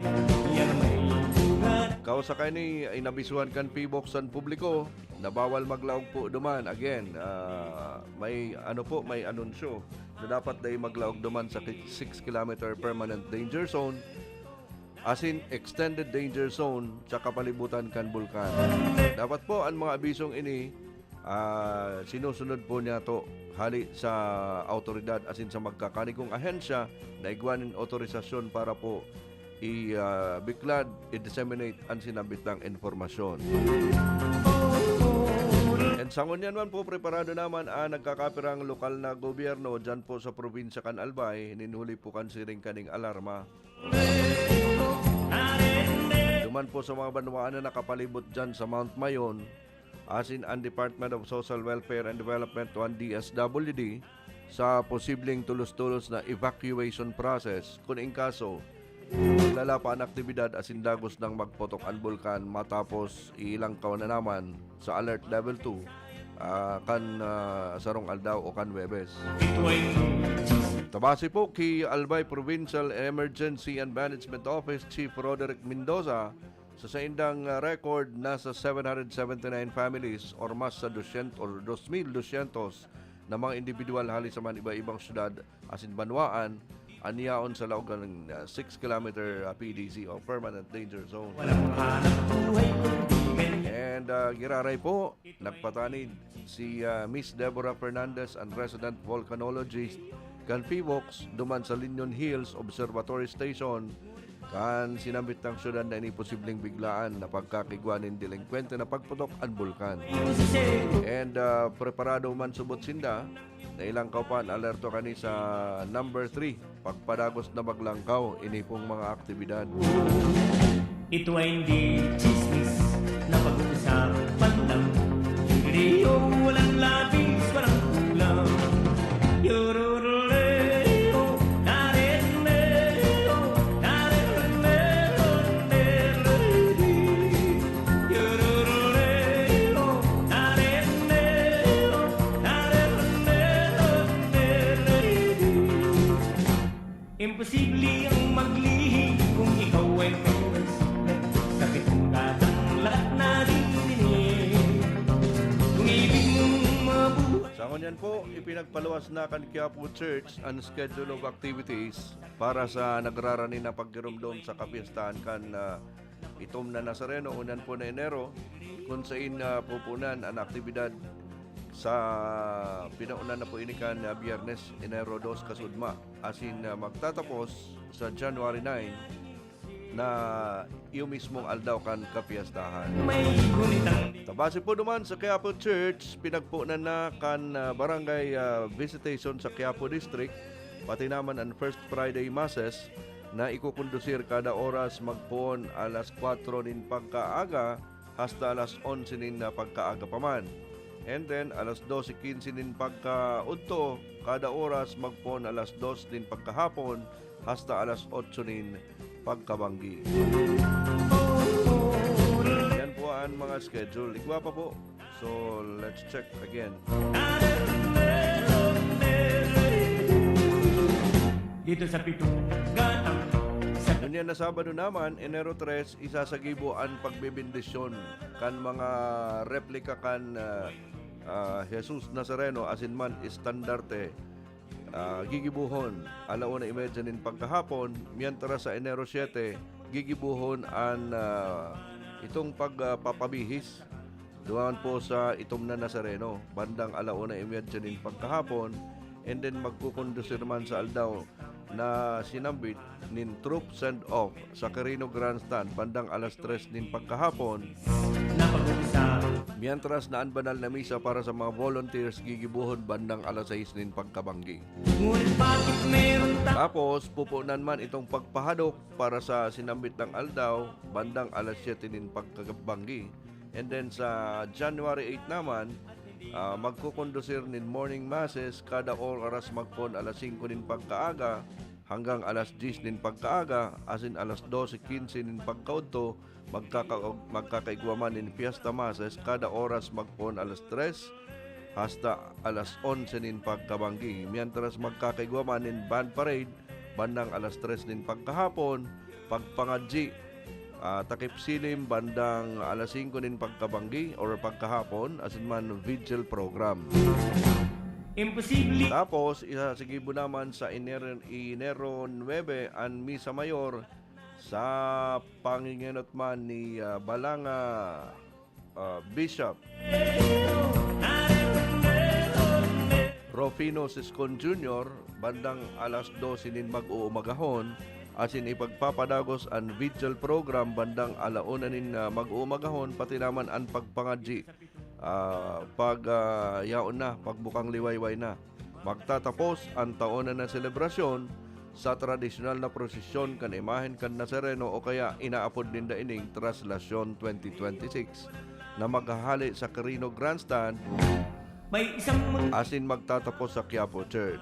Kawsa kaini, inabisuhan kan PHIVOLCS an publiko na bawal maglaog po duman. Again, ah, may ano po, may anunsyo na dapat dai maglaog duman sa ki-, six kilometer permanent danger zone asin extended danger zone sa kapalibutan kan bulkan. Dapat po an mga abisong ini, ah, sinusunod po niyato hali sa awtoridad asin sa magkakanigong ahensya na igwa nin otorisasyon para po i, ah, biklad, i-disseminate an sinambit na impormasyon. And sa ngunyan man po, preparado naman ang nagkakapirang lokal na gobyerno dyan po sa probinsya kan Albay, nin huli po kan siring kaning alarma. Duman po sa mga banwaan na nakapalibot dyan sa Mount Mayon, asin an Department of Social Welfare and Development o an D S W D, sa posibleng tulos-tulos na evacuation process, kun in kaso, lala pa an aktibidad asin dagos nang magputok an bulkan matapos iilangkaw na naman sa Alert Level two, ah, kan, ah, sarong aldaw o kan Huwebes. Ta base po ki Albay Provincial Emergency and Management Office Chief Roderick Mendoza, sa saindang, ah, record, nasa seven hundred seventy-nine families or mas sa dosyentos or dos mil dosyentos na mga indibidwal hali sa mga iba-ibang syudad asin banwaan an yaon sa laog kan, ah, six kilometer, ah, P D Z o Permanent Danger Zone. And, ah, giraray po, nagpatanid si, ah, Miss Deborah Fernandez, an resident volcanologist kan PHIVOLCS, duman sa Liñon Hills Observatory Station, kan sinambit na syudad na ini posibleng biglaan na pagkakigwa nin delinkwente na pagputok an bulkan. And, ah, preparado man subot sinda, nailangkaw pa an alerto kani sa number three, pagpadagos na maglangkaw ini pong mga aktibidad. Ito ay hindi chismis na pag-uusapan lang. Iyo, walang labis, walang kulang. Yororoleo, nareroleo, nareroleo, neredi. Yororoleo, nareroleo, nareroleo, neredi. Imposible ang maglihi kung ikaw ay may respeto. Sa pitong gatang lahat naririnig. Kung ibig mong mabuhay. Sa ngunyan po, ipinagpaluwas na kan Quiapo Church an schedule of activities para sa nagrarani na paggiromdom sa kapiestahan kan, ah, Itom na Nazareno, ngunyan po na Enero, kun sain, ah, pupunan an aktibidad sa pinauna na po ini kan, ah, Biyernes, Enero dos kasudma, asin, ah, magtatapos sa January nine na iyo mismong aldaw kan kapiestahan. May gunitang. Ta base po duman sa Quiapo Church, pinagponan na kan, ah, barangay, ah, visitation sa Quiapo District, pati naman an First Friday Masses na ikokondusir kada oras magpoon alas kwatro nin pagkaaga hasta alas onse nin, ah, pagkaaga pa man. And then, alas dose quince nin pagkaudto, kada oras magpoon alas dos nin pagkahapon hasta alas otso nin pagkabanggi. Yan po ang mga schedule. Igwa pa po. So, let's check again. Dito sa pitong gatang sa Ngunyan na Sabado naman, Enero tres, isasagibo an pagbebendisyon kan mga replika kan, ah, ah, Jesus Nazareno asin man estandarte. Ah, gigibohon ala una y media nin pagkahapon, mientras sa Enero siete, gigibohon an, ah, itong pag, ah, papabihis duman po sa Itom na Nazareno, bandang ala una y media nin pagkahapon, and then magkukondusir man sa aldaw na sinambit nin troop send-off sa Quirino Grandstand bandang alas tres nin pagkahapon. Napag-umpisa. Mientras na an banal na misa para sa mga volunteers gigibohon bandang alas sais nin pagkabanggi. Ngunit bakit meron ta- Tapos, pupunan man itong pagpahadok para sa sinambit ng aldaw bandang alas siyete nin pagkabanggi. And then sa January eight naman, ah, magkukondusir nin morning masses kada oras magpoon alas singko nin pagkaaga hanggang alas dyes nin pagkaaga, asin alas dose quince nin pagkaudto, magkaka-, magkakaigwa man nin fiesta masses kada oras magpoon alas tres hasta alas onse nin pagkabanggi, mientras magkakaigwa man nin band parade bandang alas tres nin pagkahapon, pagpangadyi, ah, takip silim bandang alas singko nin pagkabanggi or pagkahapon, asin man vigil program. Imposible. Tapos, isasagibo naman sa Ener-, Enero nuebe an Misa Mayor sa pangingenot man ni, ah, Balanga, ah, Bishop Rufino Siscon Junior, bandang alas dose nin mag-uumagahon, asin ipagpapadagos an vigil program bandang ala una nin, ah, mag-uumagahon, pati naman an pagpangadyi, ah, pag, ah, yaon na, pagbukang liwayway na. Magtatapos an taon na selebrasyon sa tradisyonal na prosesyon kan imahen kan Nazareno o kaya inaapod ninda ining Traslasyon twenty twenty-six na maghahali sa Quirino Grandstand May isang mun- asin magtatapos sa Quiapo Church.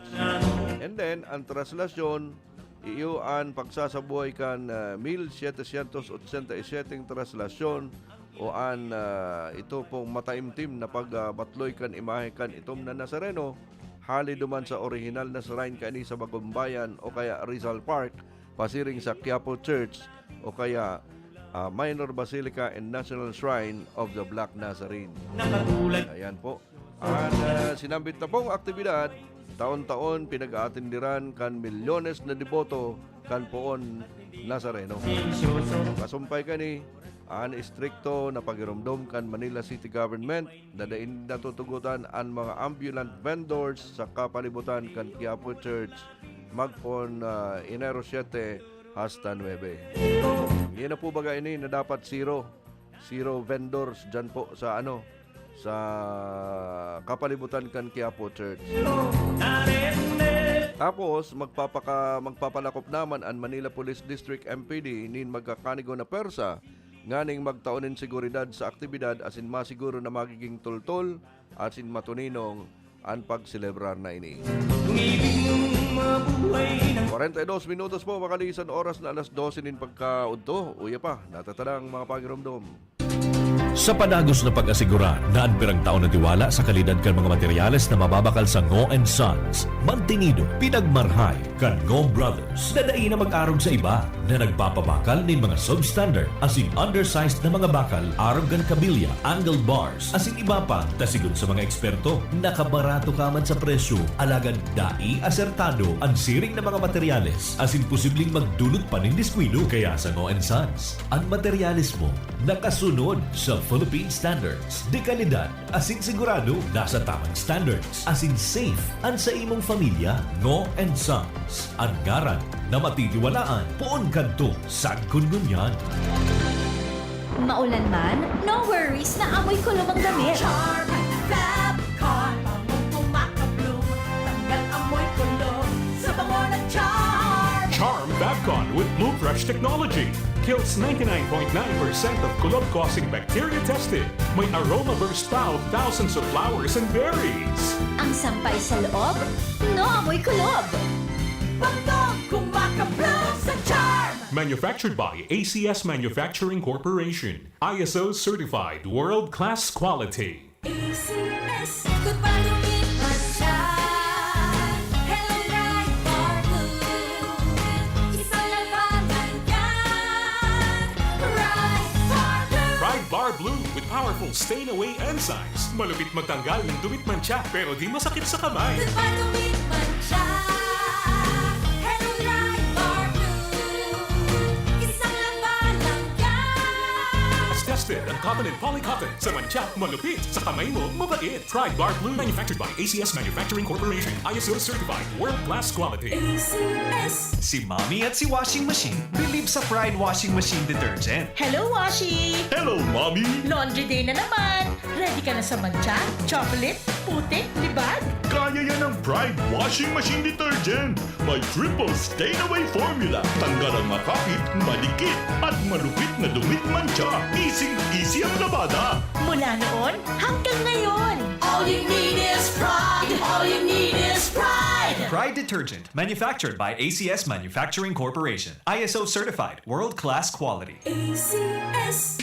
And then, ang traslasyon, iyo an pagsasabuhay kan, ah, mil setecientos ochenta y siete traslasyon o an, ah, ito pong mataimtim na pagbatloy kan imahe kan Itom na Nazareno, hali duman sa orihinal na shrine kaini sa Bagumbayan o kaya Rizal Park, pasiring sa Quiapo Church o kaya, ah, Minor Basilica and National Shrine of the Black Nazarene. Nakatulad. Ayan po. An, ah, sinambit na pong aktibidad, taon-taon pinag-aatenderan kan milyones na deboto kan poon Nazareno. Kasumpay kani, an istrikto na pagiromdom kan Manila City Government na dai natutugotan an mga ambulant vendors sa kapalibutan kan Quiapo Church magpoon, ah, Enero siete hasta nuebe. Yan na po baga ini na dapat zero, zero vendors dyan po sa ano, sa kapalibutan kan Quiapo Church. Tapos, magpapaka-, magpapalakop naman an Manila Police District M P D nin magkakanigo na pwersa nganing magtao nin seguridad sa aktibidad asin masiguro na magiging tultol asin matuninong an pagselebrar na ini. Kwarenta y dos minutos po makalisan oras na alas dose nin pagkaudto. Uya pa, natatadang mga pagiromdom. Sa padagos na pag-asigurar na an pirang taon na tiwala sa kalidad kan mga materyales na mababakal sa Ngo and Sons, mantinido, pinagmarhay kan Ngo Brothers na dai na mag-arog sa iba na nagpapabakal nin mga substandard asin undersized na mga bakal arog kan kabilya, angle bars, asin iba pa. Ta sigon sa mga eksperto, nakabarato ka man sa presyo, alagad dai asertado an siring na mga materyales asin posibleng magdulot pa nin diskuido. Kaya sa Ngo and Sons, an materyales mo nakasunod sa Philippine standards de kalidad asin sigurado nasa tamang standards asin safe an sa imong pamilya. Ngo and Sons, an ngaran na matitiwalaan poon kadto sagkod ngunyan. Maulan man, no worries na amoy kulom ang damit. Charm Fab Con, bangong kumakabloom, tanggal amoy kulom sa bango ng Charm. Charm Fab Con with Blue Fresh technology kills ninety-nine point nine percent of kulob-causing bacteria tested. May aroma burst pa of thousands of flowers and berries. Ang sampay sa loob, no amoy kulob. Bangong kumakabloom sa Charm. Manufactured by A C S Manufacturing Corporation. I S O certified world-class quality. A C S. Goodbye to me, Mansya. Hello, Bright Bar Blue. Isa lang panganyan. Bright Bar Blue. Pride Bar Blue with powerful stain away enzymes. Malupit magtanggal ng dumit mantsa pero di masakit sa kamay. Goodbye to me, Mansya. Hello, Bright Bar Blue. Isa lang panganyan. Tested ang cotton and polycotton. Sa mantsa, malupit. Sa kamay mo, mabait. Pride Bar Blue, manufactured by A C S Manufacturing Corporation. I S O certified, world-class quality. A C S. Si Mommy at si Washing Machine believe sa Pride Washing Machine Detergent. Hello, Washi! Hello, Mommy! Laundry day na naman! Ready ka na sa mantsa, chocolate, putik, libag? Kaya yan ng Pride Washing Machine Detergent. May triple stain away formula. Tanggal ang makapit, madikit, at malupit na dumit mantsa. Easy-easy ang labada. Mula noon hanggang ngayon! All you need is pride. All you need is pride. Pride Detergent, manufactured by A C S Manufacturing Corporation. I S O certified, world-class quality. A C S.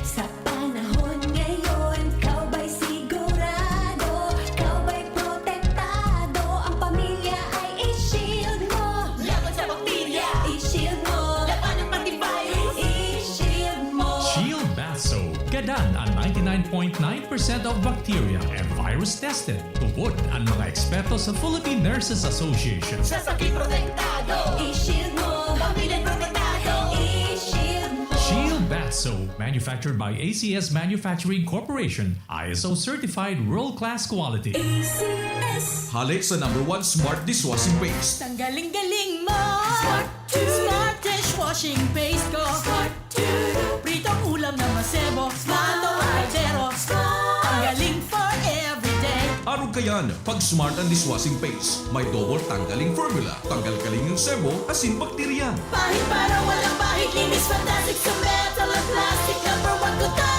Sa panahon ngayon, ikaw ba'y sigurado? Ikaw ba'y protektado? Ang pamilya ay i-shield mo. Laban sa bakterya, i-shield mo. Labanan pati virus, i-shield mo. Shield Bath Soap. Gadan an ninety-nine point nine percent of bacteria and virus tested. Tubod an mga eksperto sa Philippine Nurses Association. Sa sakit protektado, i-shield mo. Pamilya protektado, i-shield mo. Shield Bath Soap, manufactured by A C S Manufacturing Corporation, I S O certified world-class quality. A C S. Hale sa number one smart dishwashing paste. Tanggaling-galing mo! Smart two. Smart dishwashing paste ko! Smart two. Pritong ulam na masebo, plato, kaldero. Ang galing for everyday! Arog kayan, pag smart ang dishwashing paste, may double tanggaling formula, tanggal kaling ng sebo, asin bakterya. Pahid para walang bahid, linis fantastic sa metal at plastic. Number one ko to.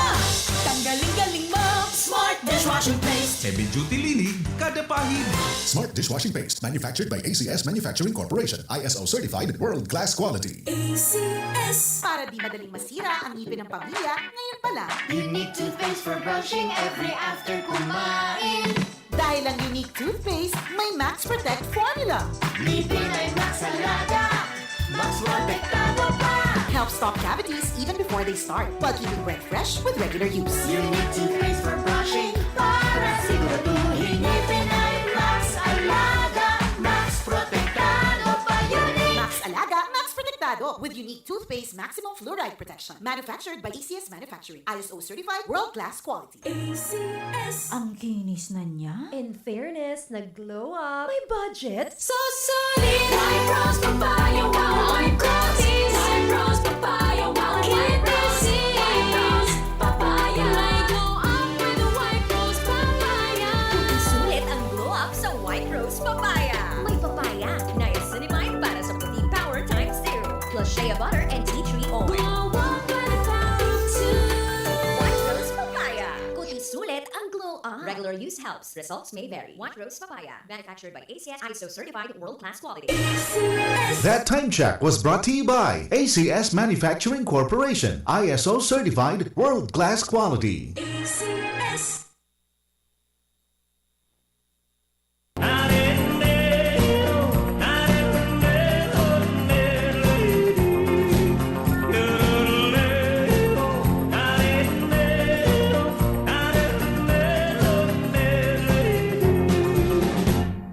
Tanggaling-galing mo. Smart dishwashing paste. Heavy duty linig, kada pahid. Smart dishwashing paste, manufactured by A C S Manufacturing Corporation, I S O certified, world class quality. A C S. Para di madaling masira ang ngipin ng pamilya, ngayon pa lang. Unique toothpaste for brushing every after kumain. Dahil ang Unique Toothpaste may Max Protect Formula. Ngipin ay Max Alaga. Max Protektado pa. Helps stop cavities even before they start, while keeping breath fresh with regular use. Unique toothpaste for brushing para siguraduhin ngipin ay Max Alaga. Max Protektado pa, Unique. Max Alaga, Max Protektado with Unique Toothpaste Maximum Fluoride Protection. Manufactured by A C S Manufacturing. I S O certified, world class quality. A C S. Ang kinis na niya? In fairness, nag-glow up. May budget? So solid! White Rose Papaya, wow! White Rose! White Rose Papaya, wow! White Rose! White Rose Papaya! May glow up with White Rose Papaya! Sulit ang glow up sa White Rose Papaya. May papaya, niacinamide para sa puti power times zero, plus shea butter and tea tree oil. Glow up with Your use helps. Results may vary. White Rose Papaya, manufactured by A C S, I S O certified, world-class quality. That time check was brought to you by A C S Manufacturing Corporation, I S O certified, world-class quality. A C S.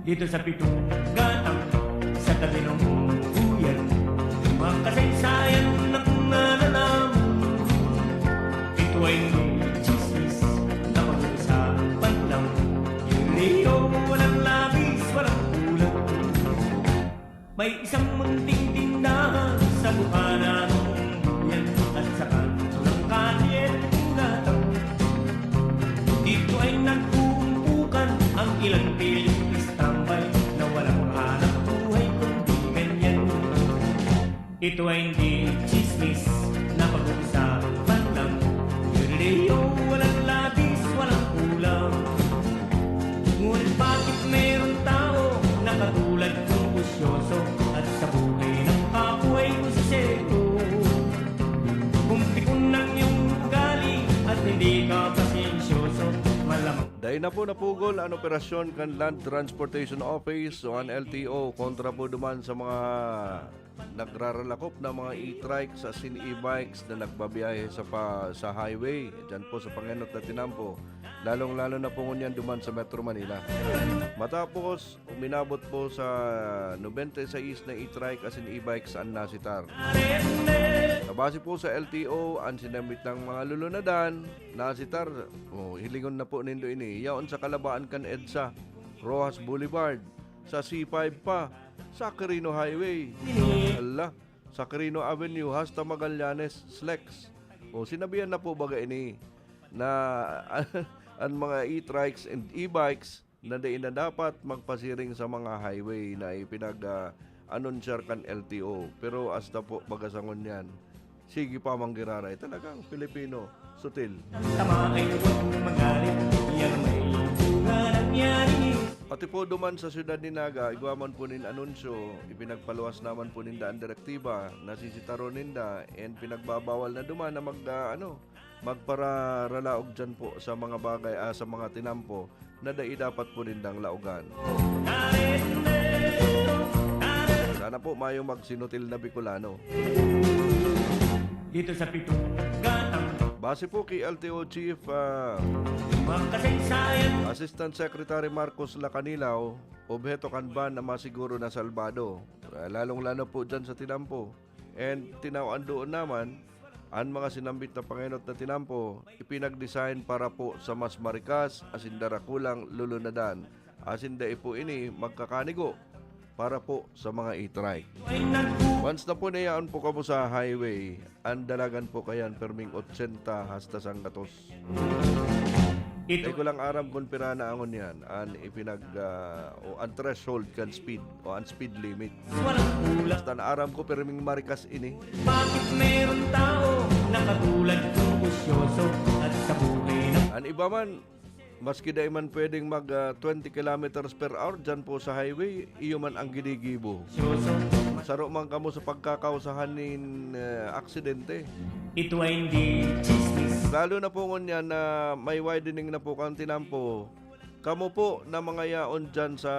Dito sa pitong gatang, sa tabi ng buyan, mga kasaysayan na kung nalalaman. Ito ay hindi chismis na pag-uusapan lang. Hindi, walang labis, walang kulang. May isang munting tindahan sa bukana ng buyan at sa kanto ng kalye ng gatang. Dito ay nagkukumpukan ang ilang piling tambay na walang hanap buhay kundi ganyan. Ito ay hindi chismis na pag-uusapan lang. Galileo, walang labis, walang kulang. Ngunit bakit merong tao na katulad kong busyoso at sa buhay ng kabuhay ko si Seko? Kung pikon ng iyong ugali at hindi ka pasensyoso, malamang. Dai na po napugol an operasyon kan Land Transportation Office o an L T O kontra po duman sa mga nagraralakop na mga e-trikes asin e-bikes na nagbabiyahe sa pa-, sa highway, diyan po sa pangenot na tinampo, lalong-lalo na po ngunyan duman sa Metro Manila. Matapos uminabot po sa nobenta y seis na e-trike asin e-bikes an nasitar. Sa base po sa L T O, an sinambit na mga lulunadan, nasitar, oh, hilingon na po nindo ini, yaon sa kalabaan kan EDSA, Roxas Boulevard, sa C five pa, sa Quirino Highway. Hala, sa Quirino Avenue hasta Magallanes, SLEX. O, sinabihan na po baga ini na an mga e-trikes and e-bikes na dai na dapat magpasiring sa mga highway na ipinag, ah, anunsyar kan L T O. Pero hasta po baga sa ngunyan, sige pa manggiraray. Talagang Pilipino, sutil. Tama ay huwag magalit, yan may bunga nangyari. Pati po duman sa siyudad ni Naga, igwa man po nin anunsyo, ipinagpaluwas naman po ninda an direktiba, nasisitaron ninda, and pinagbabawal na duman na mag, ah, ano, magpararalaog diyan po sa mga bagay, ah, sa mga tinampo na dai dapat po nindang laogan. Sana po mayong magsinutil na Bicolano. Dito sa pitong gatang. Base po kay L T O Chief, ah, mga kasaysayan. Assistant Secretary Marcos Lacanilao, obheto kan ban na masiguro na salbado, ah, lalong-lalo po dyan sa tinampo. And tinawan doon naman, an mga sinambit na pangenot na tinampo, ipinag-design para po sa mas marikas asin darakulang lulunadan, asin dai po ini magkakanigo para po sa mga e-trike. Once na po na yaon po kamo sa highway, an dalagan po kayan perming otsenta hasta sanggatos. Ito. Di ko lang aram kung pira na angon yan, an ipinag, ah, o an threshold kan speed, o an speed limit. Walang kulang. Basta naaram ko, pirming marikas ini. Bakit meron tao na katulad kong busyoso at sa buhay na. An iba man, maski dai man pwedeng mag, ah, twenty kilometers per hour dyan po sa highway, iyo man ang ginigibo. Busyoso. Saro man kamo sa pagkakausahan nin, ah, aksidente. Ito ay hindi chismis. Lalo na po ngunyan na may widening na po kan tinampo. Kamo po na mga yaon dyan sa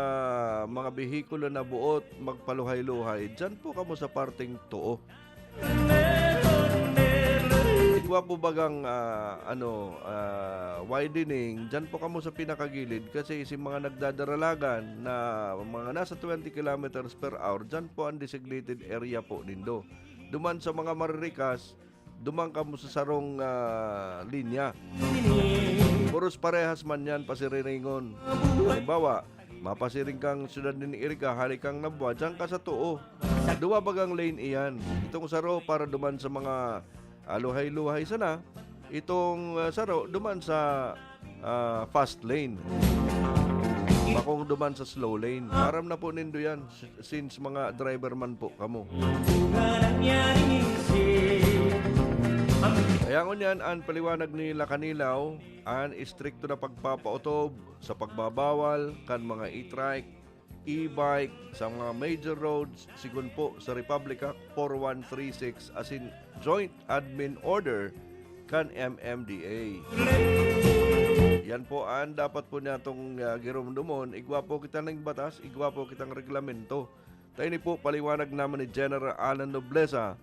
mga behikulo na buot magpaluhay-luhay, dyan po kamo sa parteng too. Igwa po bagang, ah, ano, ah, widening, dyan po kamo sa pinakagilid kasi si mga nagdadaralagan na mga nasa twenty kilometers per hour, dyan po ang designated area po nindo. Duman sa mga maririkas, duman kamo sa sarong, ah, linya. Puros parehas man yan, pasiriringon. Halimbawa, mapasiring kang siyudad nin Iriga, hali kang Nabua, diyan ka sa too. Duwa bagang lane iyan. Itong saro para duman sa mga, ah, luhay-luhay sana. Itong, ah, saro duman sa, ah, fast lane. Bakong duman sa slow lane. Aram na po nindo yan. Since mga driver man po kamo. Kaya Kaya ngunyan an paliwanag ni Lacanilaw, an istrikto na pagpapautob sa pagbabawal kan mga e-trike, e-bike sa mga major roads, sigon po sa Republic Act four one three six asin Joint Admin Order kan M M D A. Yan po an dapat po natong, ah, giromdomon. Igwa po kita ning batas, igwa po kitang reglamento. Ta ini po paliwanag naman ni General Alan Nobleza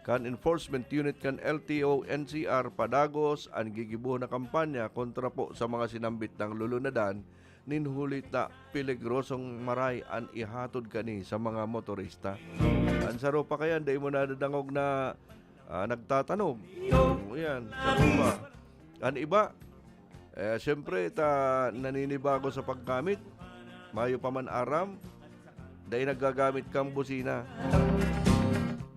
kan Enforcement Unit kan L T O N C R padagos an gigibohon na kampanya kontra po sa mga sinambit nang lulunadan nin huli ta peligrosong maray an ihatod kani sa mga motorista. An saro pa kayan, dai mo nadadangog na, ah, nagtatanog. O yan, saro pa. An iba, eh, siyempre, ta, naninibago sa paggamit. Mayo pa man aram, dai naggagamit kan busina.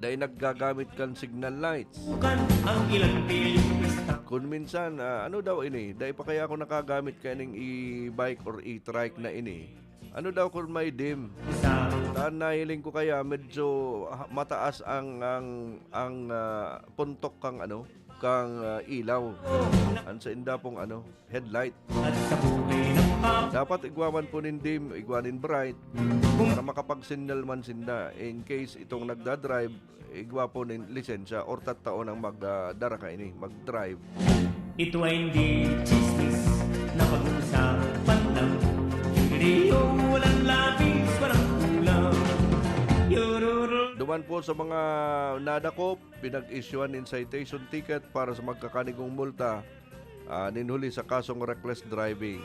Dai naggagamit kan signal lights. Kan ang ilang pilyong pista. Kun minsan, ah, ano daw ini? Dai pa kaya ako nakagamit kaning e-bike or e-trike na ini? Ano daw kun may dim? Sa ta, nahiling ko kaya medyo, ah, mataas ang, ang, ang, ah, puntok kang ano, kang, ah, ilaw. An sainda pong ano, headlight. At sa buhay ng pap- Dapat igwa man po nin dim, igwa nin bright, para makapag-signal man sinda in case itong nagda-drive, igwa po nin lisensya or tattao nang mag, ah, dara kaini, mag-drive. Ito ay hindi chismis na pag-uusapan lang. Hindi yung walang labis, walang kulang. Yururu. Duman po sa mga nadakop, pinag-isyuhan nin citation ticket para sa magkakanigong multa, ah, nin huli sa kasong reckless driving.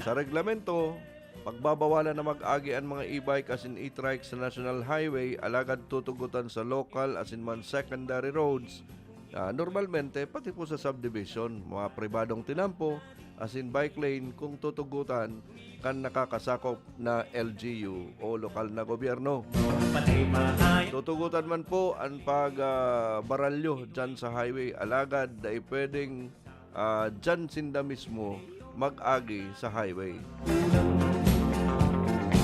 Sa reglamento, pagbabawalan na mag-agi an mga e-bike asin e-trike sa National Highway, alagad tutugotan sa local asin man secondary roads. Ah, normalmente, pati po sa subdivision, mga pribadong tinampo, asin bike lane kung tutugutan kan nakakasakop na L G U o lokal na gobyerno. Tutugutan man po an pag, ah, baralyo dyan sa highway, alagad dai pwedeng, ah, dyan sinda mismo mag-agi sa highway.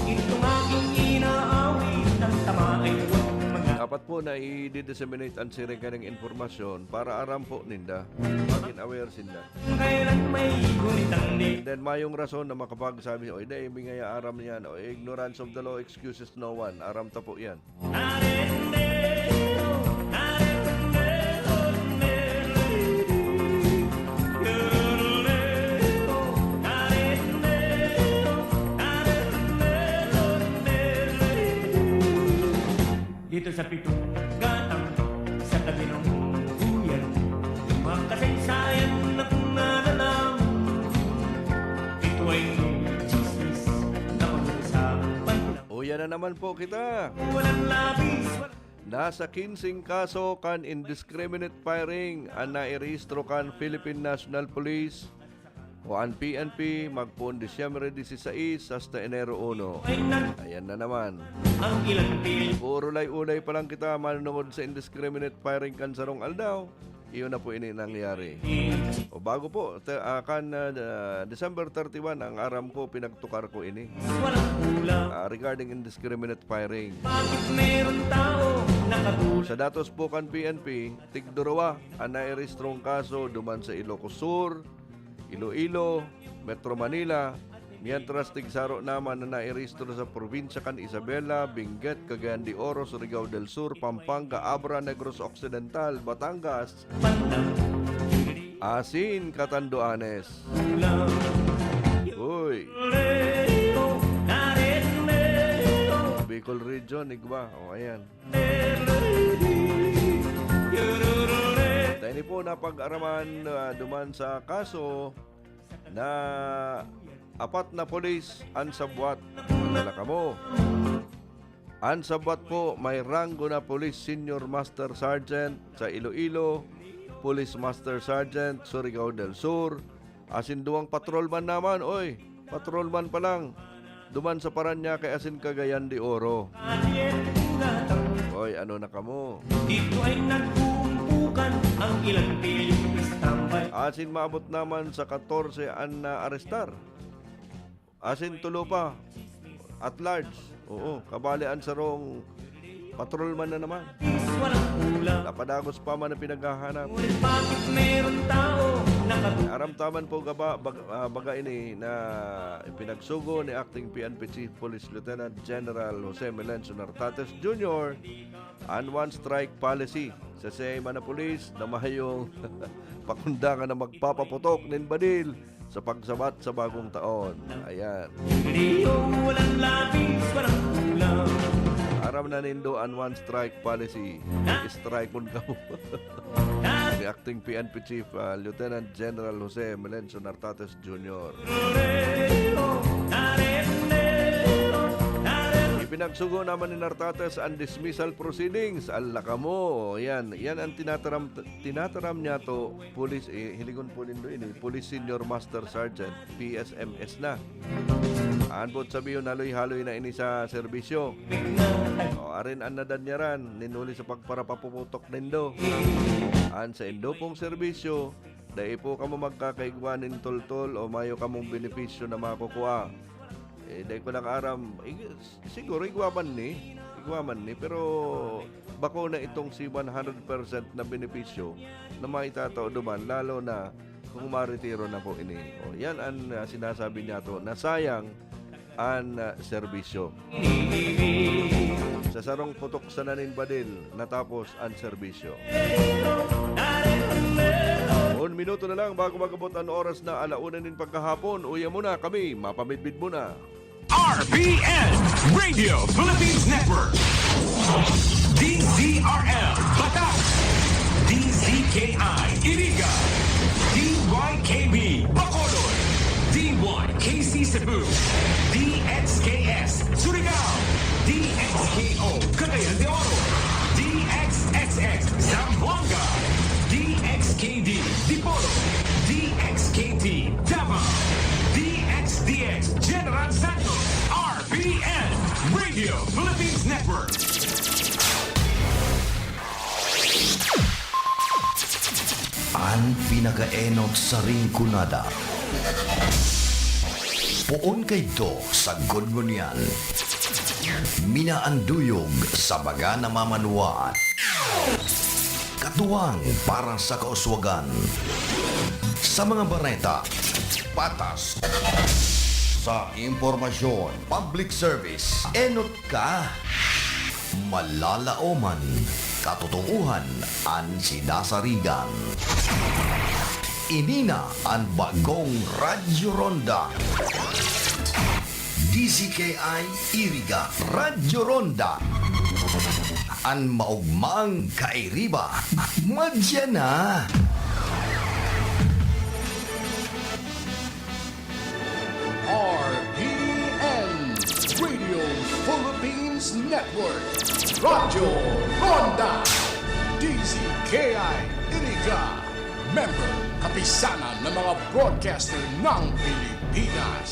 Itong aking inaawit, ang tama ay huwag mag- Dapat po na i-disseminate ang siring kaning impormasyon para aram po ninda. Maging aware sinda. Kailan may gunit ang di- And then, mayong rason na makapagsabi, "Oy, dai, mi ngaya aram niyan." O, ignorance of the law excuses no one. Aram ta po yan. Dito sa pitong gatang, sa tabi ng buyan, yung mga kasaysayan na kung nalalaman, ito ay chismis na pag-uusapan lang. O, yan na naman po kita. Walang labis, walang Nasa kinseng kaso kan indiscriminate firing an nairehistro kan Philippine National Police o an P N P magpoon Disyembre dieciséis hasta Enero uno. Ayan na naman. Ang ilang pil- Puro lay-ulay pa lang kita manunungod sa indiscriminate firing kan sarong aldaw. Iyon na po ini nangyari. O bago po, te-, ah, kan, ah, December thirty-one, ang aram ko, pinagtukar ko ini. Walang kulang. Ah, regarding indiscriminate firing. Bakit meron tao nakatulad? Sa datos po kan P N P, tigduruwa an nairehistrong kaso duman sa Ilocos Sur, Iloilo, Metro Manila, mientras tigsaro naman na nairehistro sa probinsya kan Isabela, Benguet, Cagayan de Oro, Surigao del Sur, Pampanga, Abra, Negros Occidental, Batangas, asin Catanduanes. Uy! Bicol Region, igwa. O, ayan. Tayo ni po napag-araman, ah, duman sa kaso na apat na pulis an sabwat. Wala kamo. An sabwat po, may ranggo na pulis, Senior Master Sergeant sa Iloilo, Police Master Sergeant, Surigao del Sur, asin duwang patrolman naman, oy, patrolman pa lang, duman sa Parañaque asin Cagayan de Oro. Oy, ano na kamo? Dito ay nag-uumpukan ang ilang pilyong standby. Asin maabot naman sa katorse an naarestar. Asin tulo pa, at large. Oo, kabali an sarong patrolman na naman. Napadagos pa man ang pinaghahanap. Ngunit bakit meron tao nakatu- Aram ta man po gaba, bag-, ah, baga ini na ipinagsugo ni Acting P N P Chief Police Lieutenant General Jose Melencio Nartates Junior an one strike policy. Sa siya man na pulis na mayong pakundangan na magpapaputok nin badil sa pagsabat sa bagong taon. Ayan. Rio, walang lapis, walang kulang. Aram na nindo an one strike policy. Strike kun kamo. Ni Acting P N P Chief, ah, Lieutenant General Jose Melencio Nartates Junior. Ipinagsugo naman ni Nartates ang dismissal proceedings. Ala kamo. Yan, yan ang tinataram, tinataram niya to, police, eh, hiligon po nindo ini, Police Senior Master Sergeant, P S M S na. An boot sabihon, haloy-haloy na ini sa serbisyo. O, arin an nadanyaran, nin huli sa pagparapapuputok nindo. An saindo pong serbisyo, dai po kamo magkakaigwa nin toltol o mayo kamong benepisyo na makukua. Eh, dai ko nakaaram. Ig-, siguro, igwa man ni. Igwa man ni. Pero, bako na itong si one hundred percent na benepisyo na maitatao duman, lalo na kung maretiro na po ini. O, yan ang, ah, sinasabi niya to, na sayang an, ah, serbisyo. Sa sarong putok sa nanin badil, natapos an serbisyo. Un minuto na lang bago mag-abot an oras na ala una nin pagkahapon. Uya muna kami, mapamidbid muna. R P N, Radio Philippines Network. D Z R L, Batak. D Z K I, Iriga. D Y K B, Bacolod. D Y K C Cebu. D X K S, Surigao. D X K O, Cagayan de Oro. D X X X, Zamboanga. D X K D, Dipolog. D X K T, Davao. D X D X, General Santos. R P N, Radio Philippines Network. An pinakaenot sa Rinconada. Poon kaidto sagkod ngunyan. Minaanduyog sa baga na mamanwaan. Katuwang para sa kauswagan. Sa mga bareta, patas. Sa impormasyon, public service, enot ka. Malalaoman, katotoohan an sinasarigan. Ini na an bagong Radyo Ronda. D Z K I Iriga, Radyo Ronda. An maogmang kairiba, madya na. R P N, Radio Philippines Network, Radyo Ronda, D Z K I Iriga, member kapisanan ng mga broadcaster ng Pilipinas.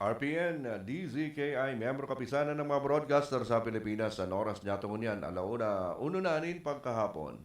R P N, D Z K I, miyembro kapisanan ng mga broadcaster sa Pilipinas. An oras niya tungon yan, alauna, uno na nin pagkahapon.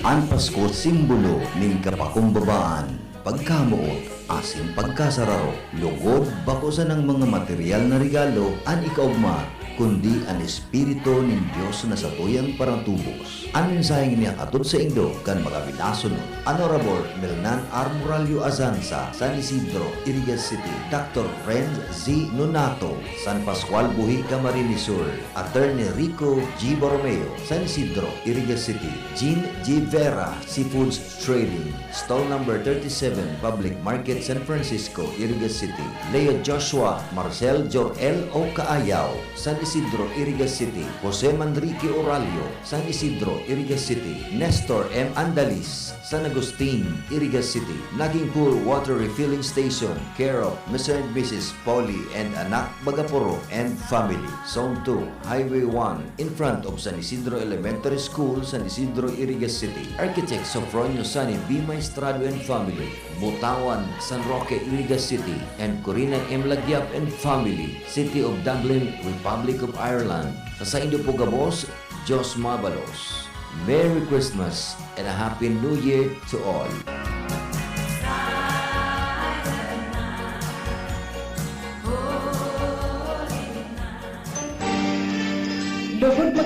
An Pasko, simbolo nin kapakumbabaan, pagkamoot, asin pagkasararo. Lugod, bako sanang mga material na regalo an ikaogma, kundi an Espiritu nin Dios na satuyang paratubos. An mensaheng ini hatod saindo kan mga minasunod, Honorable Melnan R. Morallo Azanza, San Isidro, Iriga City, Doctor Renz Z. Nonato, San Pascual, Buhi, Camarines Sur, Attorney Rico G. Borromeo, San Isidro, Iriga City, Jean G. Vera, Seafoods Trading, Stall number thirty-seven, Public Market, San Francisco, Iriga City, Leo Joshua, Marcel Jor-El O. Caayaw, San Isidro, Iriga City, Jose Manrique Oralio, San Isidro, Iriga City, Nestor M. Andalis, San Agustin, Iriga City, Naging Pool Water Refilling Station, care of Mister and Missus Pauli and Anak Bagaporo and family. Zone two, Highway one, in front of San Isidro Elementary School, San Isidro, Iriga City. Architect Sofronio Sani B. Maestrado and family, Butawan, San Roque, Iriga City, and Corina M. Lagiab and family, City of Dublin, Republic of Ireland. Sa saindo po gabos, Diyos mabalos. Merry Christmas and a Happy New Year to all.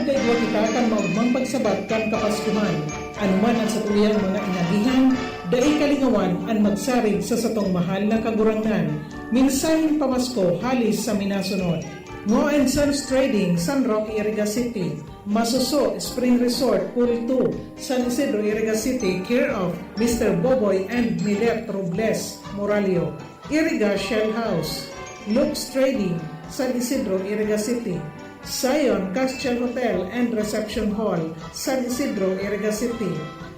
Igwa kita kan maogmang pagsabat kan Kapaskuhan. Anuman an satuyang mga inagihan, dai kalingawan an magsarig sa satong mahal na Kagurangnan. Mensaheng pamasko hali sa minasunod. Ngo and Sons Trading, San Roque, Iriga City. Masuso Spring Resort, Pool two, San Isidro, Iriga City, care of Mister Boboy and Milet Robles Moralio. Iriga Shell House, Lux Trading, San Isidro, Iriga City, Zion Castle Hotel and Reception Hall, San Isidro, Iriga City,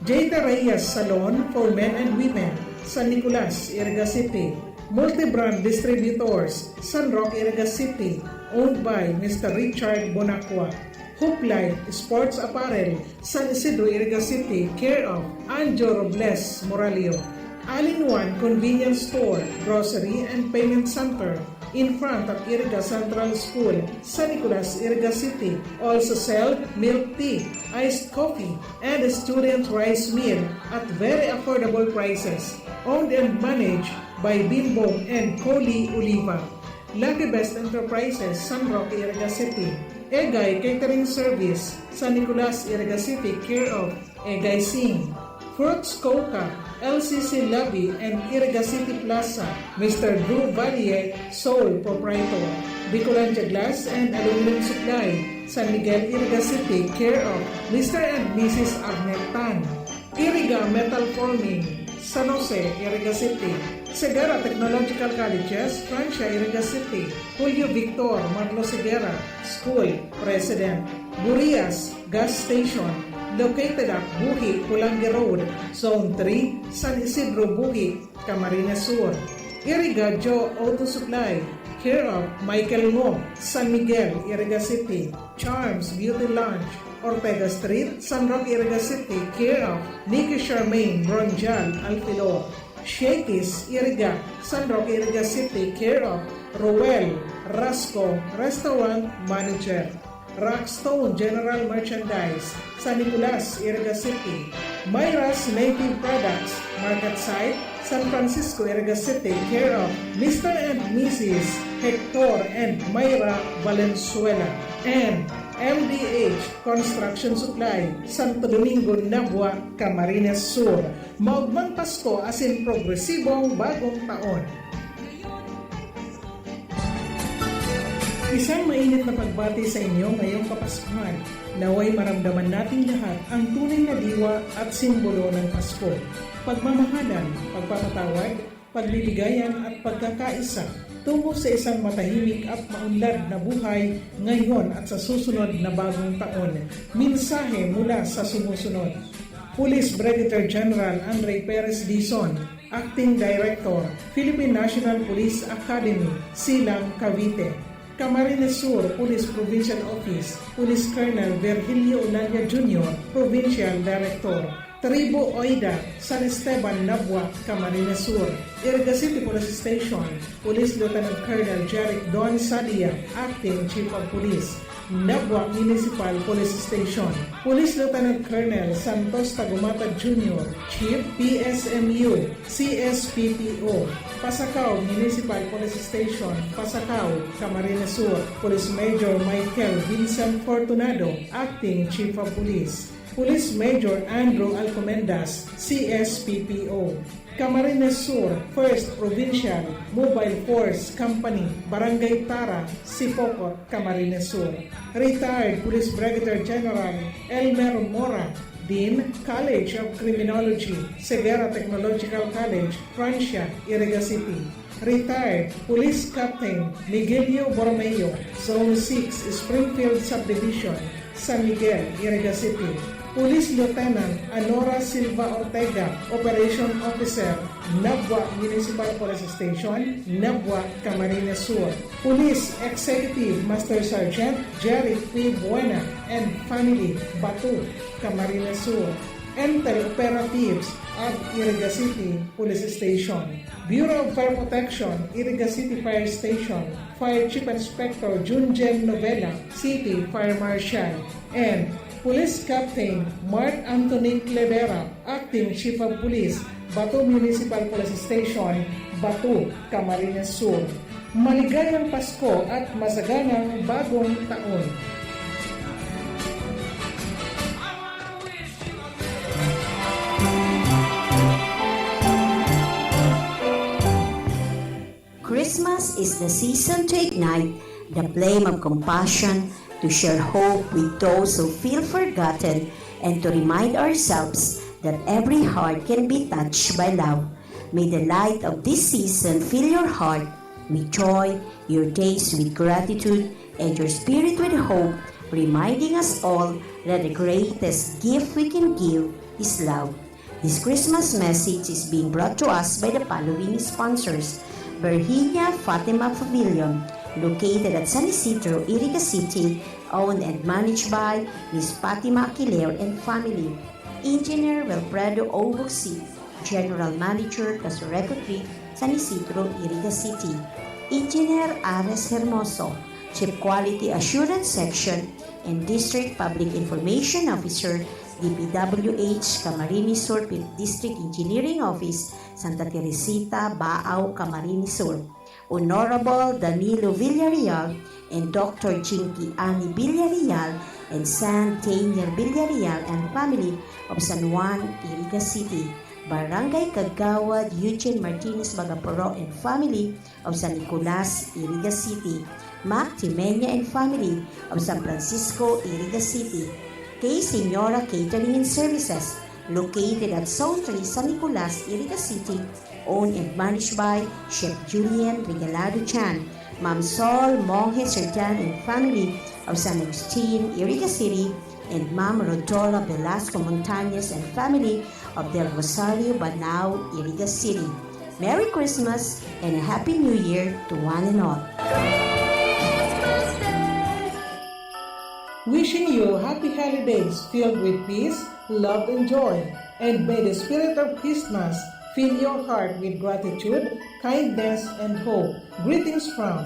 J T Reyes Salon for Men and Women, San Nicolas, Iriga City, Multibrand Distributors, San Roque, Iriga City, owned by Mister Richard Bonacqua. Hoop Life Sports Apparel, San Isidro, Iriga City, care of Anjo Robles Moralio. All-in-one Convenience Store, Grocery and Payment Center, in front of Iriga Central School, San Nicolas, Iriga City. Also sell milk tea, iced coffee, and student rice meal at very affordable prices. Owned and managed by Bimbong and Coley Oliva. Lucky Best Enterprises, San Roque, Iriga City. Egay Catering Service, San Nicolas, Iriga City, care of Egay Singh. Fruits Coca, L C C Lobby and Iriga City Plaza, Mister Drew Valle, sole proprietor. Bicolandia Glass and Aluminum Supply, San Miguel, Iriga City, care of Mister and Missus Arnett Tan. Iriga Metal Forming, San Jose, Iriga City. Segara Technological Colleges, Francia, Iriga City. Julio Victor Marlos Segara, School President. Burias Gas Station, located at Buhi, Pulangi Road, Zone three, San Isidro, Buhi, Camarines Sur. Iriga Joe Auto Supply, care of Michael Ngo, San Miguel, Iriga City. Charms Beauty Lounge, Ortega Street, San Roque, Iriga City, care of Nikki Charmaine Bronjal Alfilo. Shakey's Iriga, San Roque, Iriga City, care of Roel Rasco, Restaurant Manager. Rockstone General Merchandise, San Nicolas, Iriga City. Myra's Native Products, Market Site, San Francisco, Iriga City, care of Mister and Missus Hector and Myra Valenzuela. And M D H Construction Supply, Santo Domingo, Nabua, Camarines Sur. Maogmang Pasko asin progresibong Bagong Taon! Isang mainit na pagbati sa inyo ngayong Kapaskuhan. Naway maramdaman nating lahat ang tunay na diwa at simbolo ng Pasko. Pagmamahalan, pagpapatawad, pagbibigayan at pagkakaisa tungo sa isang matahimik at maunlad na buhay ngayon at sa susunod na bagong taon. Mensahe mula sa sumusunod. Police Brigadier General Andre Perez Dizon, Acting Director, Philippine National Police Academy, Silang, Cavite. Camarines Sur Police Provincial Office, Police Colonel Virgilio Olaya Junior, Provincial Director. Tribu Oida, San Esteban, Nabua, Camarines Sur. Iriga City Police Station, Police Lieutenant Colonel Jeric Don Sadia, Acting Chief of Police. Nabua Municipal Police Station, Police Lieutenant Colonel Santos Tagumata Junior, Chief P S M U, C S P P O, Pasacao Municipal Police Station, Pasacao, Camarines Sur, Police Major Michael Vincent Fortunado, Acting Chief of Police, Police Major Andrew Alcomendas, C S P P O. Camarines Sur, First Provincial Mobile Force Company, Barangay Tara, Sipocot, Camarines Sur. Retired Police Brigadier General Elmer Mora, Dean, College of Criminology, Segura Technological College, Francia, Iriga City. Retired Police Captain Miguelio Borromeo, Zone six, Springfield Subdivision, San Miguel, Iriga City. Police Lieutenant Anora Silva Ortega, Operation Officer, Nabua Municipal Police Station, Nabua, Camarines Sur. Police Executive Master Sergeant Jerry P. Buena and family, Batu, Camarines Sur. Intel Operatives of Iriga City Police Station. Bureau of Fire Protection, Iriga City Fire Station, Fire Chief Inspector Junjen Novela, City Fire Marshal, and Police Captain Mark Anthony Clevera, Acting Chief of Police, Batu Municipal Police Station, Batu, Camarines Sur. Maligayang Pasko at masaganang Bagong Taon! Christmas is the season to ignite the flame of compassion, to share hope with those who feel forgotten, and to remind ourselves that every heart can be touched by love. May the light of this season fill your heart with joy, your days with gratitude, and your spirit with hope, reminding us all that the greatest gift we can give is love. This Christmas message is being brought to us by the following sponsors: Virginia Fatima Pavilion, located at San Isidro, Iriga City, owned and managed by Miss Fatima Aquiler and family. Engineer Wilfredo Obuksi, General Manager, Casureco Trade, San Isidro, Iriga City. Engineer Ares Hermoso, Chief Quality Assurance Section and District Public Information Officer, D P W H, Camarines Sur, Fifth District Engineering Office, Santa Teresita, Baao, Camarines Sur. Honorable Danilo Villarreal and Doctor Jinky Ani Villarreal and San Daniel Villarreal and family of San Juan, Iriga City. Barangay Kagawad Eugene Martinez Bagaporo and family of San Nicolas, Iriga City. Mac Timeña and family of San Francisco, Iriga City. Kay Señora Catering and Services, located at Zone three, San Nicolas, Iriga City, owned and managed by Chef Julian Regalado Chan, Ma'am Sol Monge Sertan and family of San Agustin, Iriga City, and Ma'am Rodora Velasco Montañez and family of Del Rosario, Banao, Iriga City. Merry Christmas and a Happy New Year to one and all. Wishing you happy holidays filled with peace, love, and joy. And may the spirit of Christmas fill your heart with gratitude, kindness, and hope. Greetings from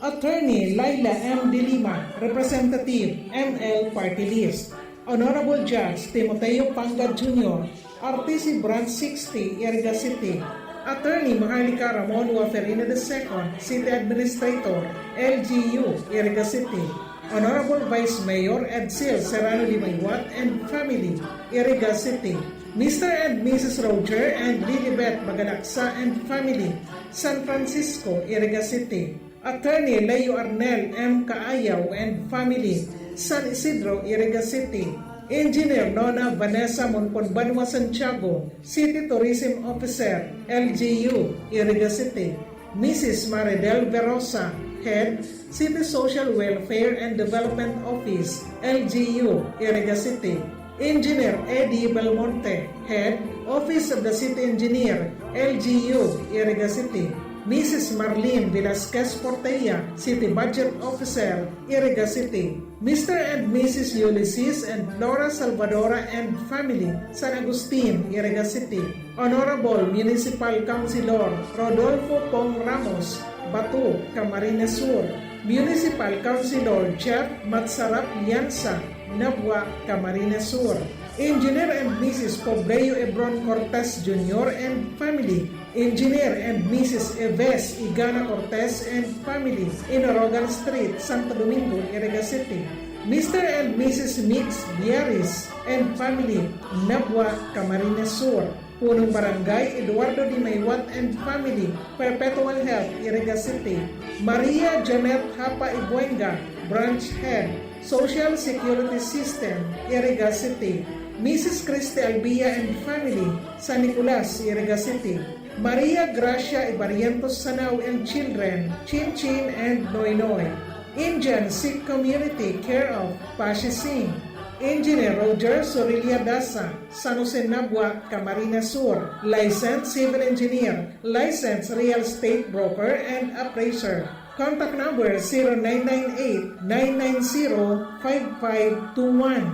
Attorney Laila M. De Lima, Representative, M L Party List. Honorable Judge Timoteo Pangad Junior, R T C Branch sixty, Iriga City. Attorney Maharlika Ramon Waferina the second, City Administrator, L G U, Iriga City. Honorable Vice Mayor Edsel Serrano de Maywat and family, Iriga City. Mister and Missus Roger and Lilibet Bagadaksa and family, San Francisco, Iriga City. Attorney Leo Arnel M. Caayaw and family, San Isidro, Iriga City. Engineer Nona Vanessa Monconbanua Santiago, City Tourism Officer, L G U, Iriga City. Missus Maridel Verosa, Head, City Social Welfare and Development Office, L G U, Iriga City. Engineer Eddie Belmonte, Head, Office of the City Engineer, L G U, Iriga City. Missus Marlene Velasquez Portella, City Budget Officer, Iriga City. Mister and Missus Ulysses and Laura Salvadora and family, San Agustin, Iriga City. Honorable Municipal Councilor Rodolfo Pong Ramos, Bato, Camarines Sur. Municipal Councilor Jeff Matsarap Lianza, Nabua, Camarines Sur. Engineer and Missus Pobleo Ebron Cortez Junior and family. Engineer and Missus Eves Igana Cortez and family, Inorogan Street, Santo Domingo, Iriga City. Mister and Missus Mix Biaris and family, Nabua, Camarines Sur. Punong Barangay Eduardo D. Maywat and family, Perpetual Health, Iriga City. Maria Janet Hapa Ibuenga, Branch Head, Social Security System, Iriga City. Missus Christy Albia and family, San Nicolas, Iriga City. Maria Gracia Ibarientos Sanao and children, Chin Chin and Noy Noy. Indian Sikh Community care of Pashi Singh. Engineer Roger Sorilia Dasa, San Jose Nabua, Camarines Sur. Licensed Civil Engineer, Licensed Real Estate Broker and Appraiser. Contact number zero nine nine eight, nine nine zero, five five two one.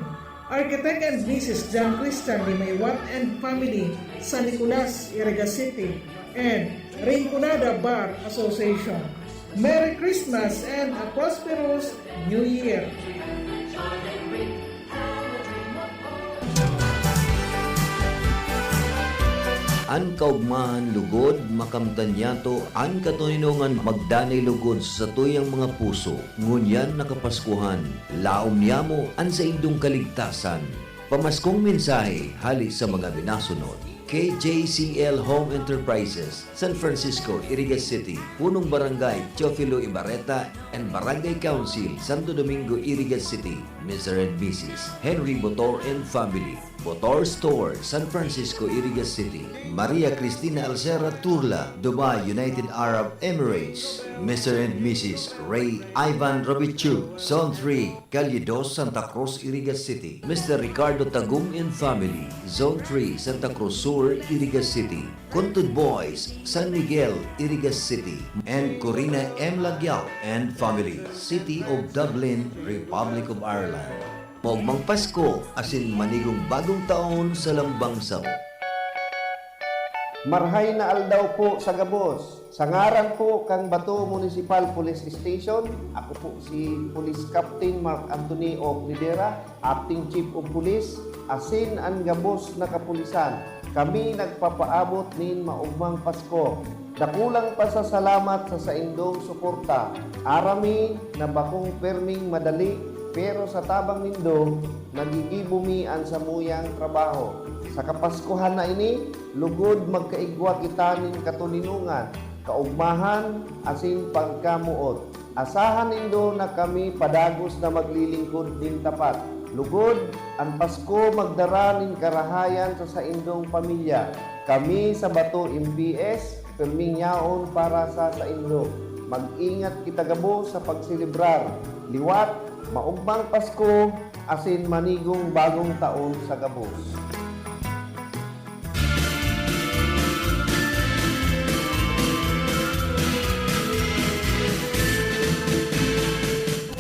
Architect and Missus John Christian Limaywat and family, San Nicolas, Iriga City, and Rinconada Bar Association. Merry Christmas and a prosperous New Year! An kaogmahan lugod, makamtan niyato an katoninongan magdanay lugod sa satuyang mga puso. Ngunyan na Kapaskuhan, laom niyamo an saindong kaligtasan. Pamaskong mensahe hale sa mga minasunod. K J C L Home Enterprises, San Francisco, Iriga City, Punong Barangay Teofilo Ibarreta and Barangay Council, Santo Domingo, Iriga City, Mister and Missus Henry Botor and family, Botor Store, San Francisco, Iriga City, Maria Cristina Alcera Turla, Dubai, United Arab Emirates, Mister and Missus Ray Ivan Robichu, Zone three, Calle dos, Santa Cruz, Iriga City, Mister Ricardo Tagum and family, Zone three, Santa Cruz Sur, Iriga City, Kuntod Boys, San Miguel, Iriga City, and Corina M Lagyao and family, City of Dublin, Republic of Ireland. Maogmang Pasko asin manigong bagong taon sa lambang saro. Marhay na aldaw po sa gabos. Sa ngaran po kan Bato Municipal Police Station, ako po si Police Captain Mark Anthony Oclidera, Acting Chief of Police, asin an gabos na kapulisan. Kami nagpapaabot nin maogmang Pasko. Dakulang pasasalamat sa saindong suporta. Aram mi na bakong perming madali, pero sa tabang nindo, nagigibo mi an samuyang trabaho. Sa Kapaskuhan na ini, lugod magkaigwa kita nin katoninongan, kaogmahan, asin pagkamoot. Asahan nindo na kami padagos na maglilingkod nin tapat. Lugod, an Pasko magdara nin karahayan sa saindong pamilya. Kami sa Bato M P S, pirming yaon para sa saindo. Mag-ingat kita gabos sa pagselebrar. Liwat, maogmang Pasko, asin manigong bagong taon sa gabos.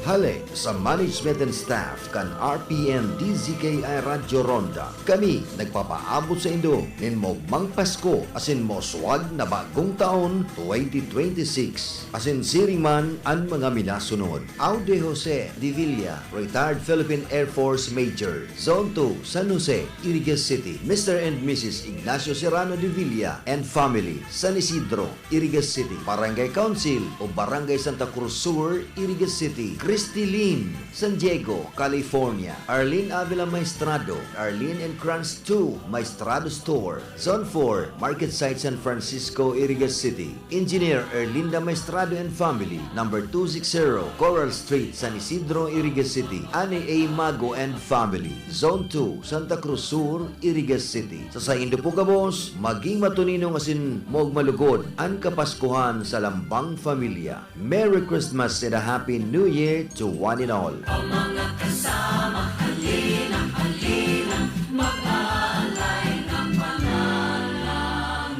Hale sa management and staff kan R P N D Z K I Radyo Ronda, kami nagpapaabot saindo nin maogmang Pasko asin mauswag na bagong taon twenty twenty-six. Asin siring man an mga minasunod. Aude Jose de Villa, retired Philippine Air Force Major, Zone two, San Jose, Iriga City. Mister and Missus Ignacio Serrano de Villa and family, San Isidro, Iriga City. Barangay Council o Barangay Santa Cruz Sur, Iriga City. Christy Lynn, San Diego, California. Arlene Avila Maestrado, Arlene and Kranz two, Maestrado Store, Zone four, Market Site, San Francisco, Iriga City. Engineer Erlinda Maestrado and family, number two six zero, Coral Street, San Isidro, Iriga City. Annie A Mago and family, Zone two, Santa Cruz Sur, Iriga City. Sa saindo po gabos, maging matoninong asin maogma lugod an Kapaskuhan sa lambang pamilya. Merry Christmas and a Happy New Year to one and all. O mga kasama, halina, halina, mag-aalay ng panalangin.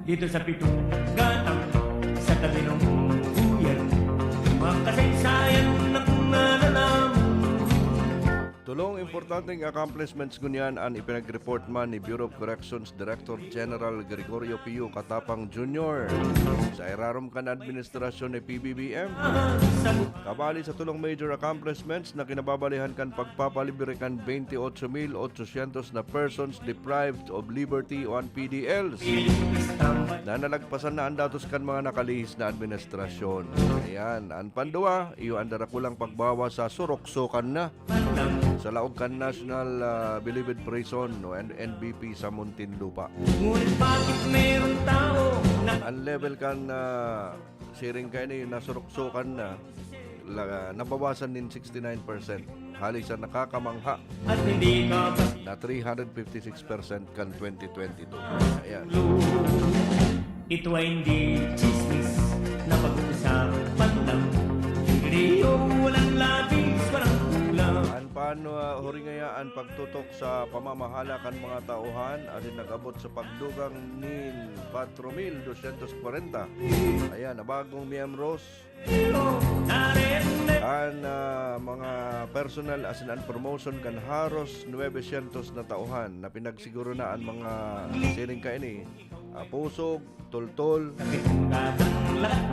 Dito sa pitong gatang, sa tabi ng buyan, mga kasaysayan na kung nalalaman. Tolong importanteng accomplishments ngunyan an ipinag-report man ni Bureau of Corrections Director General Gregorio Pio Katapang Junior sa irarom kan administrasyon ni P B B M. Kabali sa tolong major accomplishments na kinababalihan kan pagpapalibre kan twenty-eight mil eight hundred na persons deprived of liberty o an P D Ls na nalagpasan na an datos kan mga nakalihis na administrasyon. Ayan, an panduwa, iyo an darakulang pagbawas sa suruksokan na sa laog kan National, ah, Bilibid Prison o N N B P sa Muntinlupa. Ngunit bakit meron tao na Ang level kan, ah, siring kaini nasuruksokan na, la-, nabawasan nin sixty-nine percent. Hali sa nakakamangha at hindi ka na three hundred fifty-six percent kan twenty twenty-two. Ayan. Ito ay hindi chismis na pag-uusapan lang. Hindi, oh, walang labis, walang kulang. An paano, ah, huringaya an pagtutok sa pamamahala kan mga tauhan asin nag-abot sa pagdugang nin kwatro mil dosyentos kwarenta. Ayan, na bagong miyembros. An, ah, mga personal asin an promotion kan haros nuebe syentos na tauhan na pinagsiguro na an mga siring kaini, ah, pusog, tultol,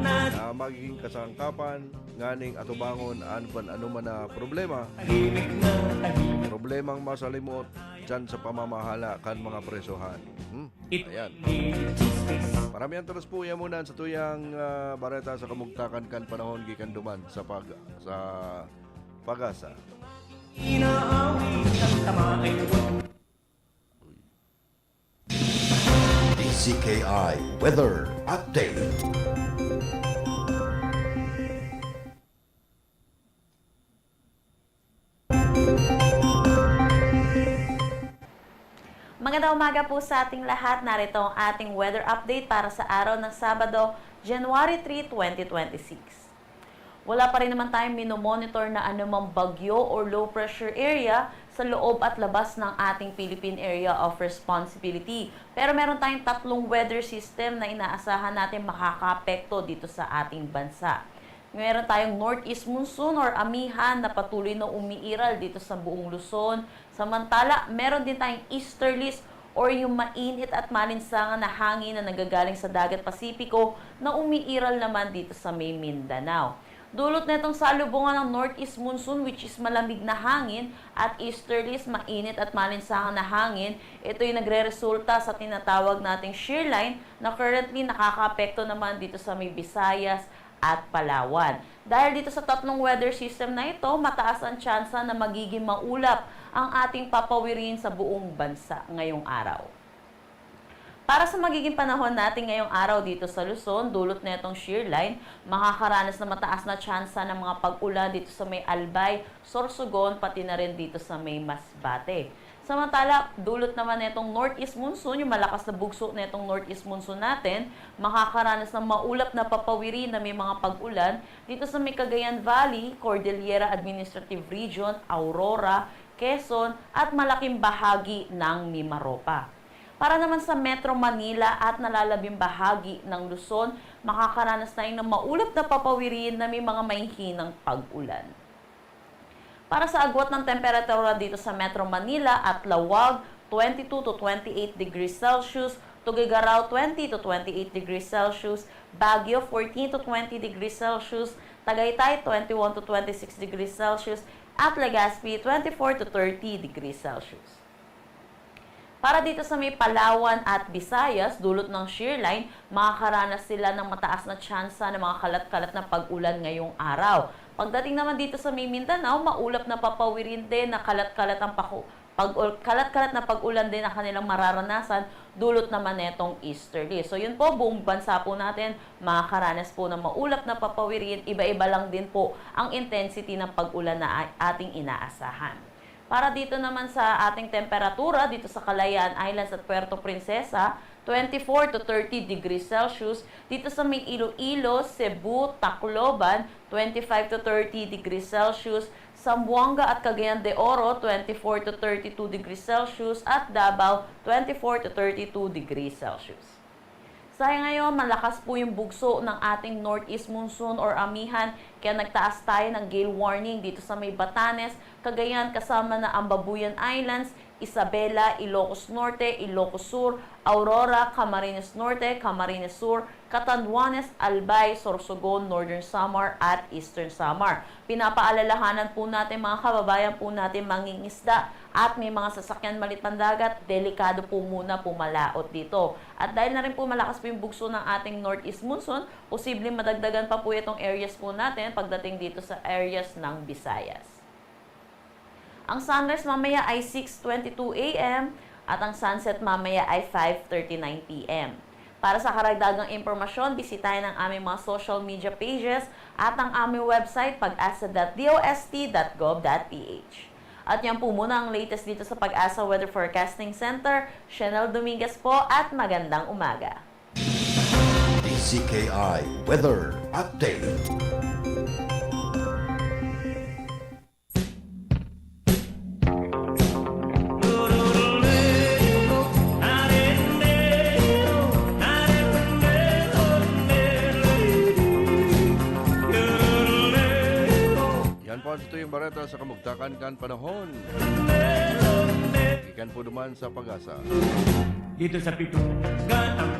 na magiging kasangkapan nganing atubangon an kung ano man na problema. Problemang masalimot diyan sa pamamahala kan mga presohan. Hmm? Ayan. Paramihan todos po, yan muna sa tuyang, ah, bareta sa kamugtakan kan panahon gikan duman sa pag-, sa Pag-asa. D Z K I Weather Update. Magandang umaga po sa ating lahat. Narito ang ating weather update para sa araw ng Sabado, January three, twenty twenty-six. Wala pa rin naman tayong minomonitor na anumang bagyo or low pressure area sa loob at labas ng ating Philippine Area of Responsibility. Pero meron tayong tatlong weather system na inaasahan natin makakaapekto dito sa ating bansa. Meron tayong northeast monsoon or amihan na patuloy na umiiral dito sa buong Luzon. Samantala, meron din tayong easterlies or yung mainit at malinsangan na hangin na nagagaling sa Dagat Pasipiko na umiiral naman dito sa may Mindanao. Dulot netong salubungan ng northeast monsoon, which is malamig na hangin, at easterlies, mainit at malinsangan na hangin, ito'y nagreresulta sa tinatawag nating shear line na currently nakakaapekto naman dito sa may Visayas at Palawan. Dahil dito sa tatlong weather system na ito, mataas ang tsansa na magiging maulap ang ating papawirin sa buong bansa ngayong araw. Para sa magiging panahon natin ngayong araw dito sa Luzon, dulot netong shear line, makakaranas na mataas na tsansa ng mga pag-ulan dito sa may Albay, Sorsogon, pati na rin dito sa may Masbate. Samantala, dulot naman netong northeast monsoon, yung malakas na bugso netong northeast monsoon natin, makakaranas ng maulap na papawirin na may mga pag-ulan dito sa may Cagayan Valley, Cordillera Administrative Region, Aurora, Quezon, at malaking bahagi ng Mimaropa. Para naman sa Metro Manila at nalalabing bahagi ng Luzon, makakaranas tayo ng maulap na papawirin na may mga mahihinang pag-ulan. Para sa agwat ng temperatura dito sa Metro Manila at Laoag, twenty-two to twenty-eight degrees Celsius, Tuguegarao, twenty to twenty-eight degrees Celsius, Baguio, fourteen to twenty degrees Celsius, Tagaytay, twenty-one to twenty-six degrees Celsius, at Legazpi, twenty-four to thirty degrees Celsius. Para dito sa may Palawan at Visayas, dulot ng shear line, makakaranas sila ng mataas na tsansa ng mga kalat-kalat na pag-ulan ngayong araw. Pagdating naman dito sa may Mindanao, maulap na papawirin din na kalat-kalat ang paku-, pag-, kalat-kalat na pag-ulan din ang kanilang mararanasan, dulot naman netong easterly. So yun po, buong bansa po natin makakaranas po ng maulap na papawirin, iba-iba lang din po ang intensity ng pag-ulan na a-, ating inaasahan. Para dito naman sa ating temperatura, dito sa Kalayaan Islands at Puerto Princesa, twenty-four to thirty degrees Celsius. Dito sa may Iloilo, Cebu, Tacloban, twenty-five to thirty degrees Celsius. Zamboanga at Cagayan de Oro, twenty-four to thirty-two degrees Celsius. At Davao, twenty-four to thirty-two degrees Celsius. Sa ngayon, malakas po yung bugso ng ating northeast monsoon or amihan, kaya nagtaas tayo ng gale warning dito sa may Batanes, Cagayan, kasama na ang Babuyan Islands, Isabela, Ilocos Norte, Ilocos Sur, Aurora, Camarines Norte, Camarines Sur, Catanduanes, Albay, Sorsogon, Northern Samar at Eastern Samar. Pinapaalalahanan po natin, mga kababayan po natin mangingisda at may mga sasakyan malit pandagat, delikado po muna pumalaot dito. At dahil na rin po malakas po yung bugso ng ating northeast monsoon, posibleng madagdagan pa po itong areas po natin pagdating dito sa areas ng Visayas. Ang sunrise mamaya ay six twenty-two A M at ang sunset mamaya ay five thirty-nine P M. Para sa karagdagang impormasyon, bisitahin ang aming mga social media pages at ang aming website, pag-asa dot D O S T dot gov dot P H. At yan po muna ang latest dito sa Pag-asa Weather Forecasting Center. Chanel Dominguez po at magandang umaga. D Z K I Weather Update. Ta sa kamugtakan kan panahon. Ikan po duman sa pag-asa. Dito sa pitong gatang,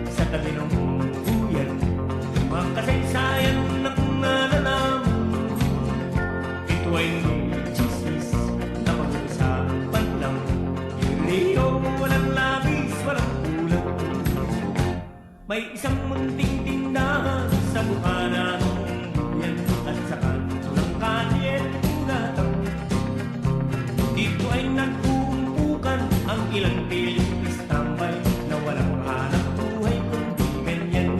sa tabi ng buyan, mga kasaysayan na kung nalalaman. Ito ay hindi chismis na pag-uusapan lang. Rio, walang labis, walang kulang. May isang munting tindahan sa bukana ng buyan at sa kanto ng kalye ng gatang. Dito ay nagkukumpukan ang ilang pilyong istambay na walang hanap buhay kundi ganyan.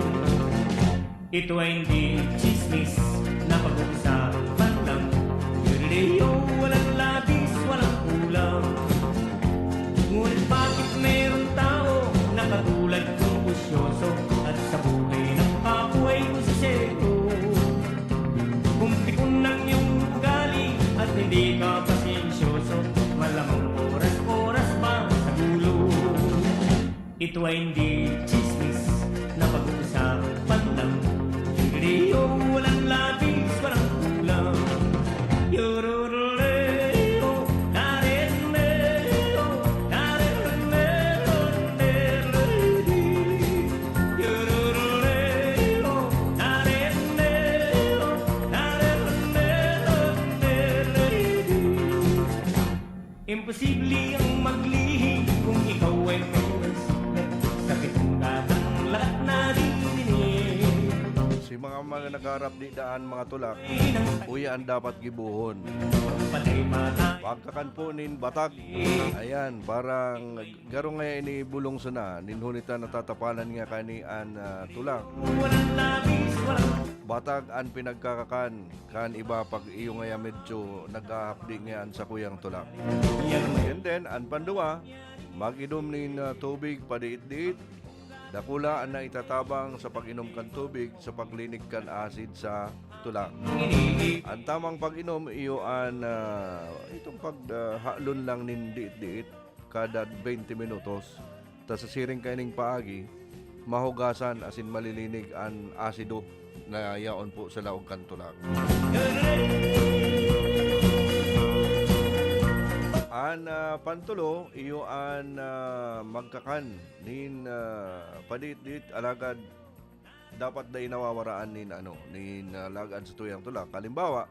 Ito ay hindi chismis na pag-uusapan lang. Galileo, walang labis, walang kulang. Ngunit bakit meron tao na katulad kong busyoso at sa buhay ng kabuhay ko si Seko? Kung tipon ng iyong ugali at hindi ka pasensyoso, malamang oras-oras pa sa gulo. Ito ay hindi chismis na pag-uusapan lang. Rio, walang labis, walang kulang. Yorororeo, narereo, narereo, neredi. Yorororeo, narereo, narereo, neredi. Imposible ang maglihi kung ikaw ay may respeto. Sa pitong gatang lahat naririnig. Si mga, mga nagharap di daan, mga tulak, uya an dapat gibohon. Patay mata. Pagkakan po nin batag. Ayan, parang garo ngaya ini bulong sana, nin huni ta natatapalan nga kani an, ah, tulak. Walang labis, walang Batag an pinagkakakan. Kan iba, pag iyo ngaya medyo naghahapdi ngaya an sakuyang tulak. And then, an panduwa, mag-inom nin, ah, tubig padiit-diit. Dakula an naitatabang sa pag-inom kan tubig sa paglinig kan asid sa tulak. An tamang pag-inom, iyo an, ah, itong pag, ah, halon lang nin diit-diit kada twenty minutos. Ta sa siring kaining paagi, mahugasan asin malilinig an asido na yaon po sa laog kan tulak. An, ah, pantulo, iyo an, ah, magkakan nin, ah, padiit-diit, alagad dapat dai nawawaraan nin, ano, nin, ah, laag-an sa tuyang tulak. Halimbawa,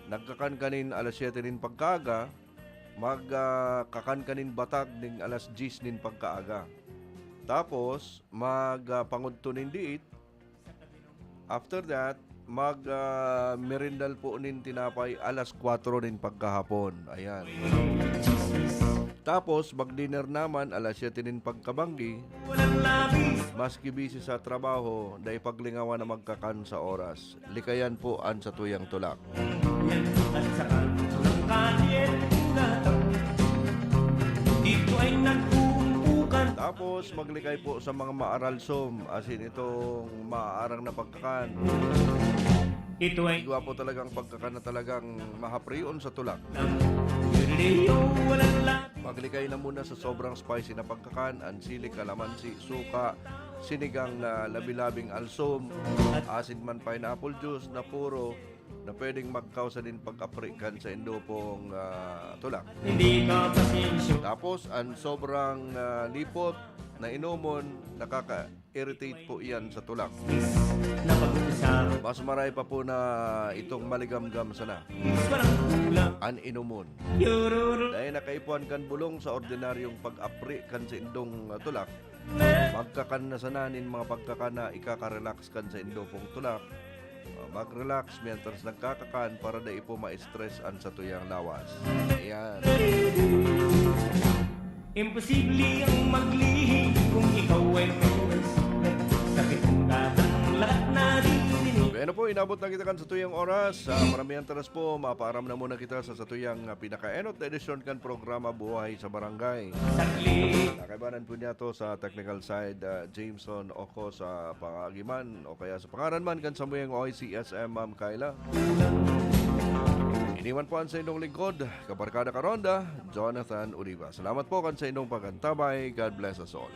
nagkakan ka nin alas siyete nin pagkaaga, mag, ah, kakan ka nin batag nin alas diyes nin pagkaaga. Tapos, mag, ah, pangudto nin diit. After that, mag, ah, merindal po nin tinapay alas kwatro nin pagkahapon. Ayan. Tapos, mag-dinner naman alas siyete nin pagkabanggi. Maski busy sa trabaho, dai paglingawan na magkakan sa oras. Likayan po an satuyang tulak. Yan at saka sa kalye ng gatang. Dito ay nagkukumpukan. Tapos, maglikay po sa mga maaralsom, asin itong maarang na pagkakan. Ito ay Igwa po talagang pagkakan na talagang mahaprion sa tulak. Galileo, walang labi. Maglikay na muna sa sobrang spicy na pagkakan, an sili, kalamansi, suka, sinigang na labi-labing alsom, asin man pineapple juice na puro na pwedeng magkausa nin pag-apri kan saindo pong, ah, tulak. Hindi ka pasensyo. Tapos, an sobrang, ah, lipot na inomon, nakaka-irritate po iyan sa tulak. Na pag-uusap. Mas maray pa po na itong maligamgam sana. Walang kulang. An inomon. Yururu. Dahil nakaipuhan kan bulong sa ordinaryong pag-apri kan saindong, ah, tulak, magkakan na sana nin mga pagkakan na ikaka-relax kan saindo pong tulak. Ah, mag-relax mientras nagkakakan para dai po ma-stress an satuyang lawas. Ayan. Imposible ang maglihi kung ikaw ay may respeto. Sakit ng gatang lahat naririnig. Bueno po, inabot na kita kan satuyang oras. Ah, maramihan taras po, mapaaram na muna kita sa satuyang, ah, pinakaenot na edisyon kan programa Buhay sa Barangay. Saglit. Nakaibanan po niya to sa technical side, ah, Jameson Oco sa pangaagi man o kaya sa pangaran man kan samuyang O I C S M, Ma'am Kyla. Iniwan po an saindong lingkod, kabarkada karonda, Jonathan Oliva. Salamat po kan saindong pag-antabay. God bless us all.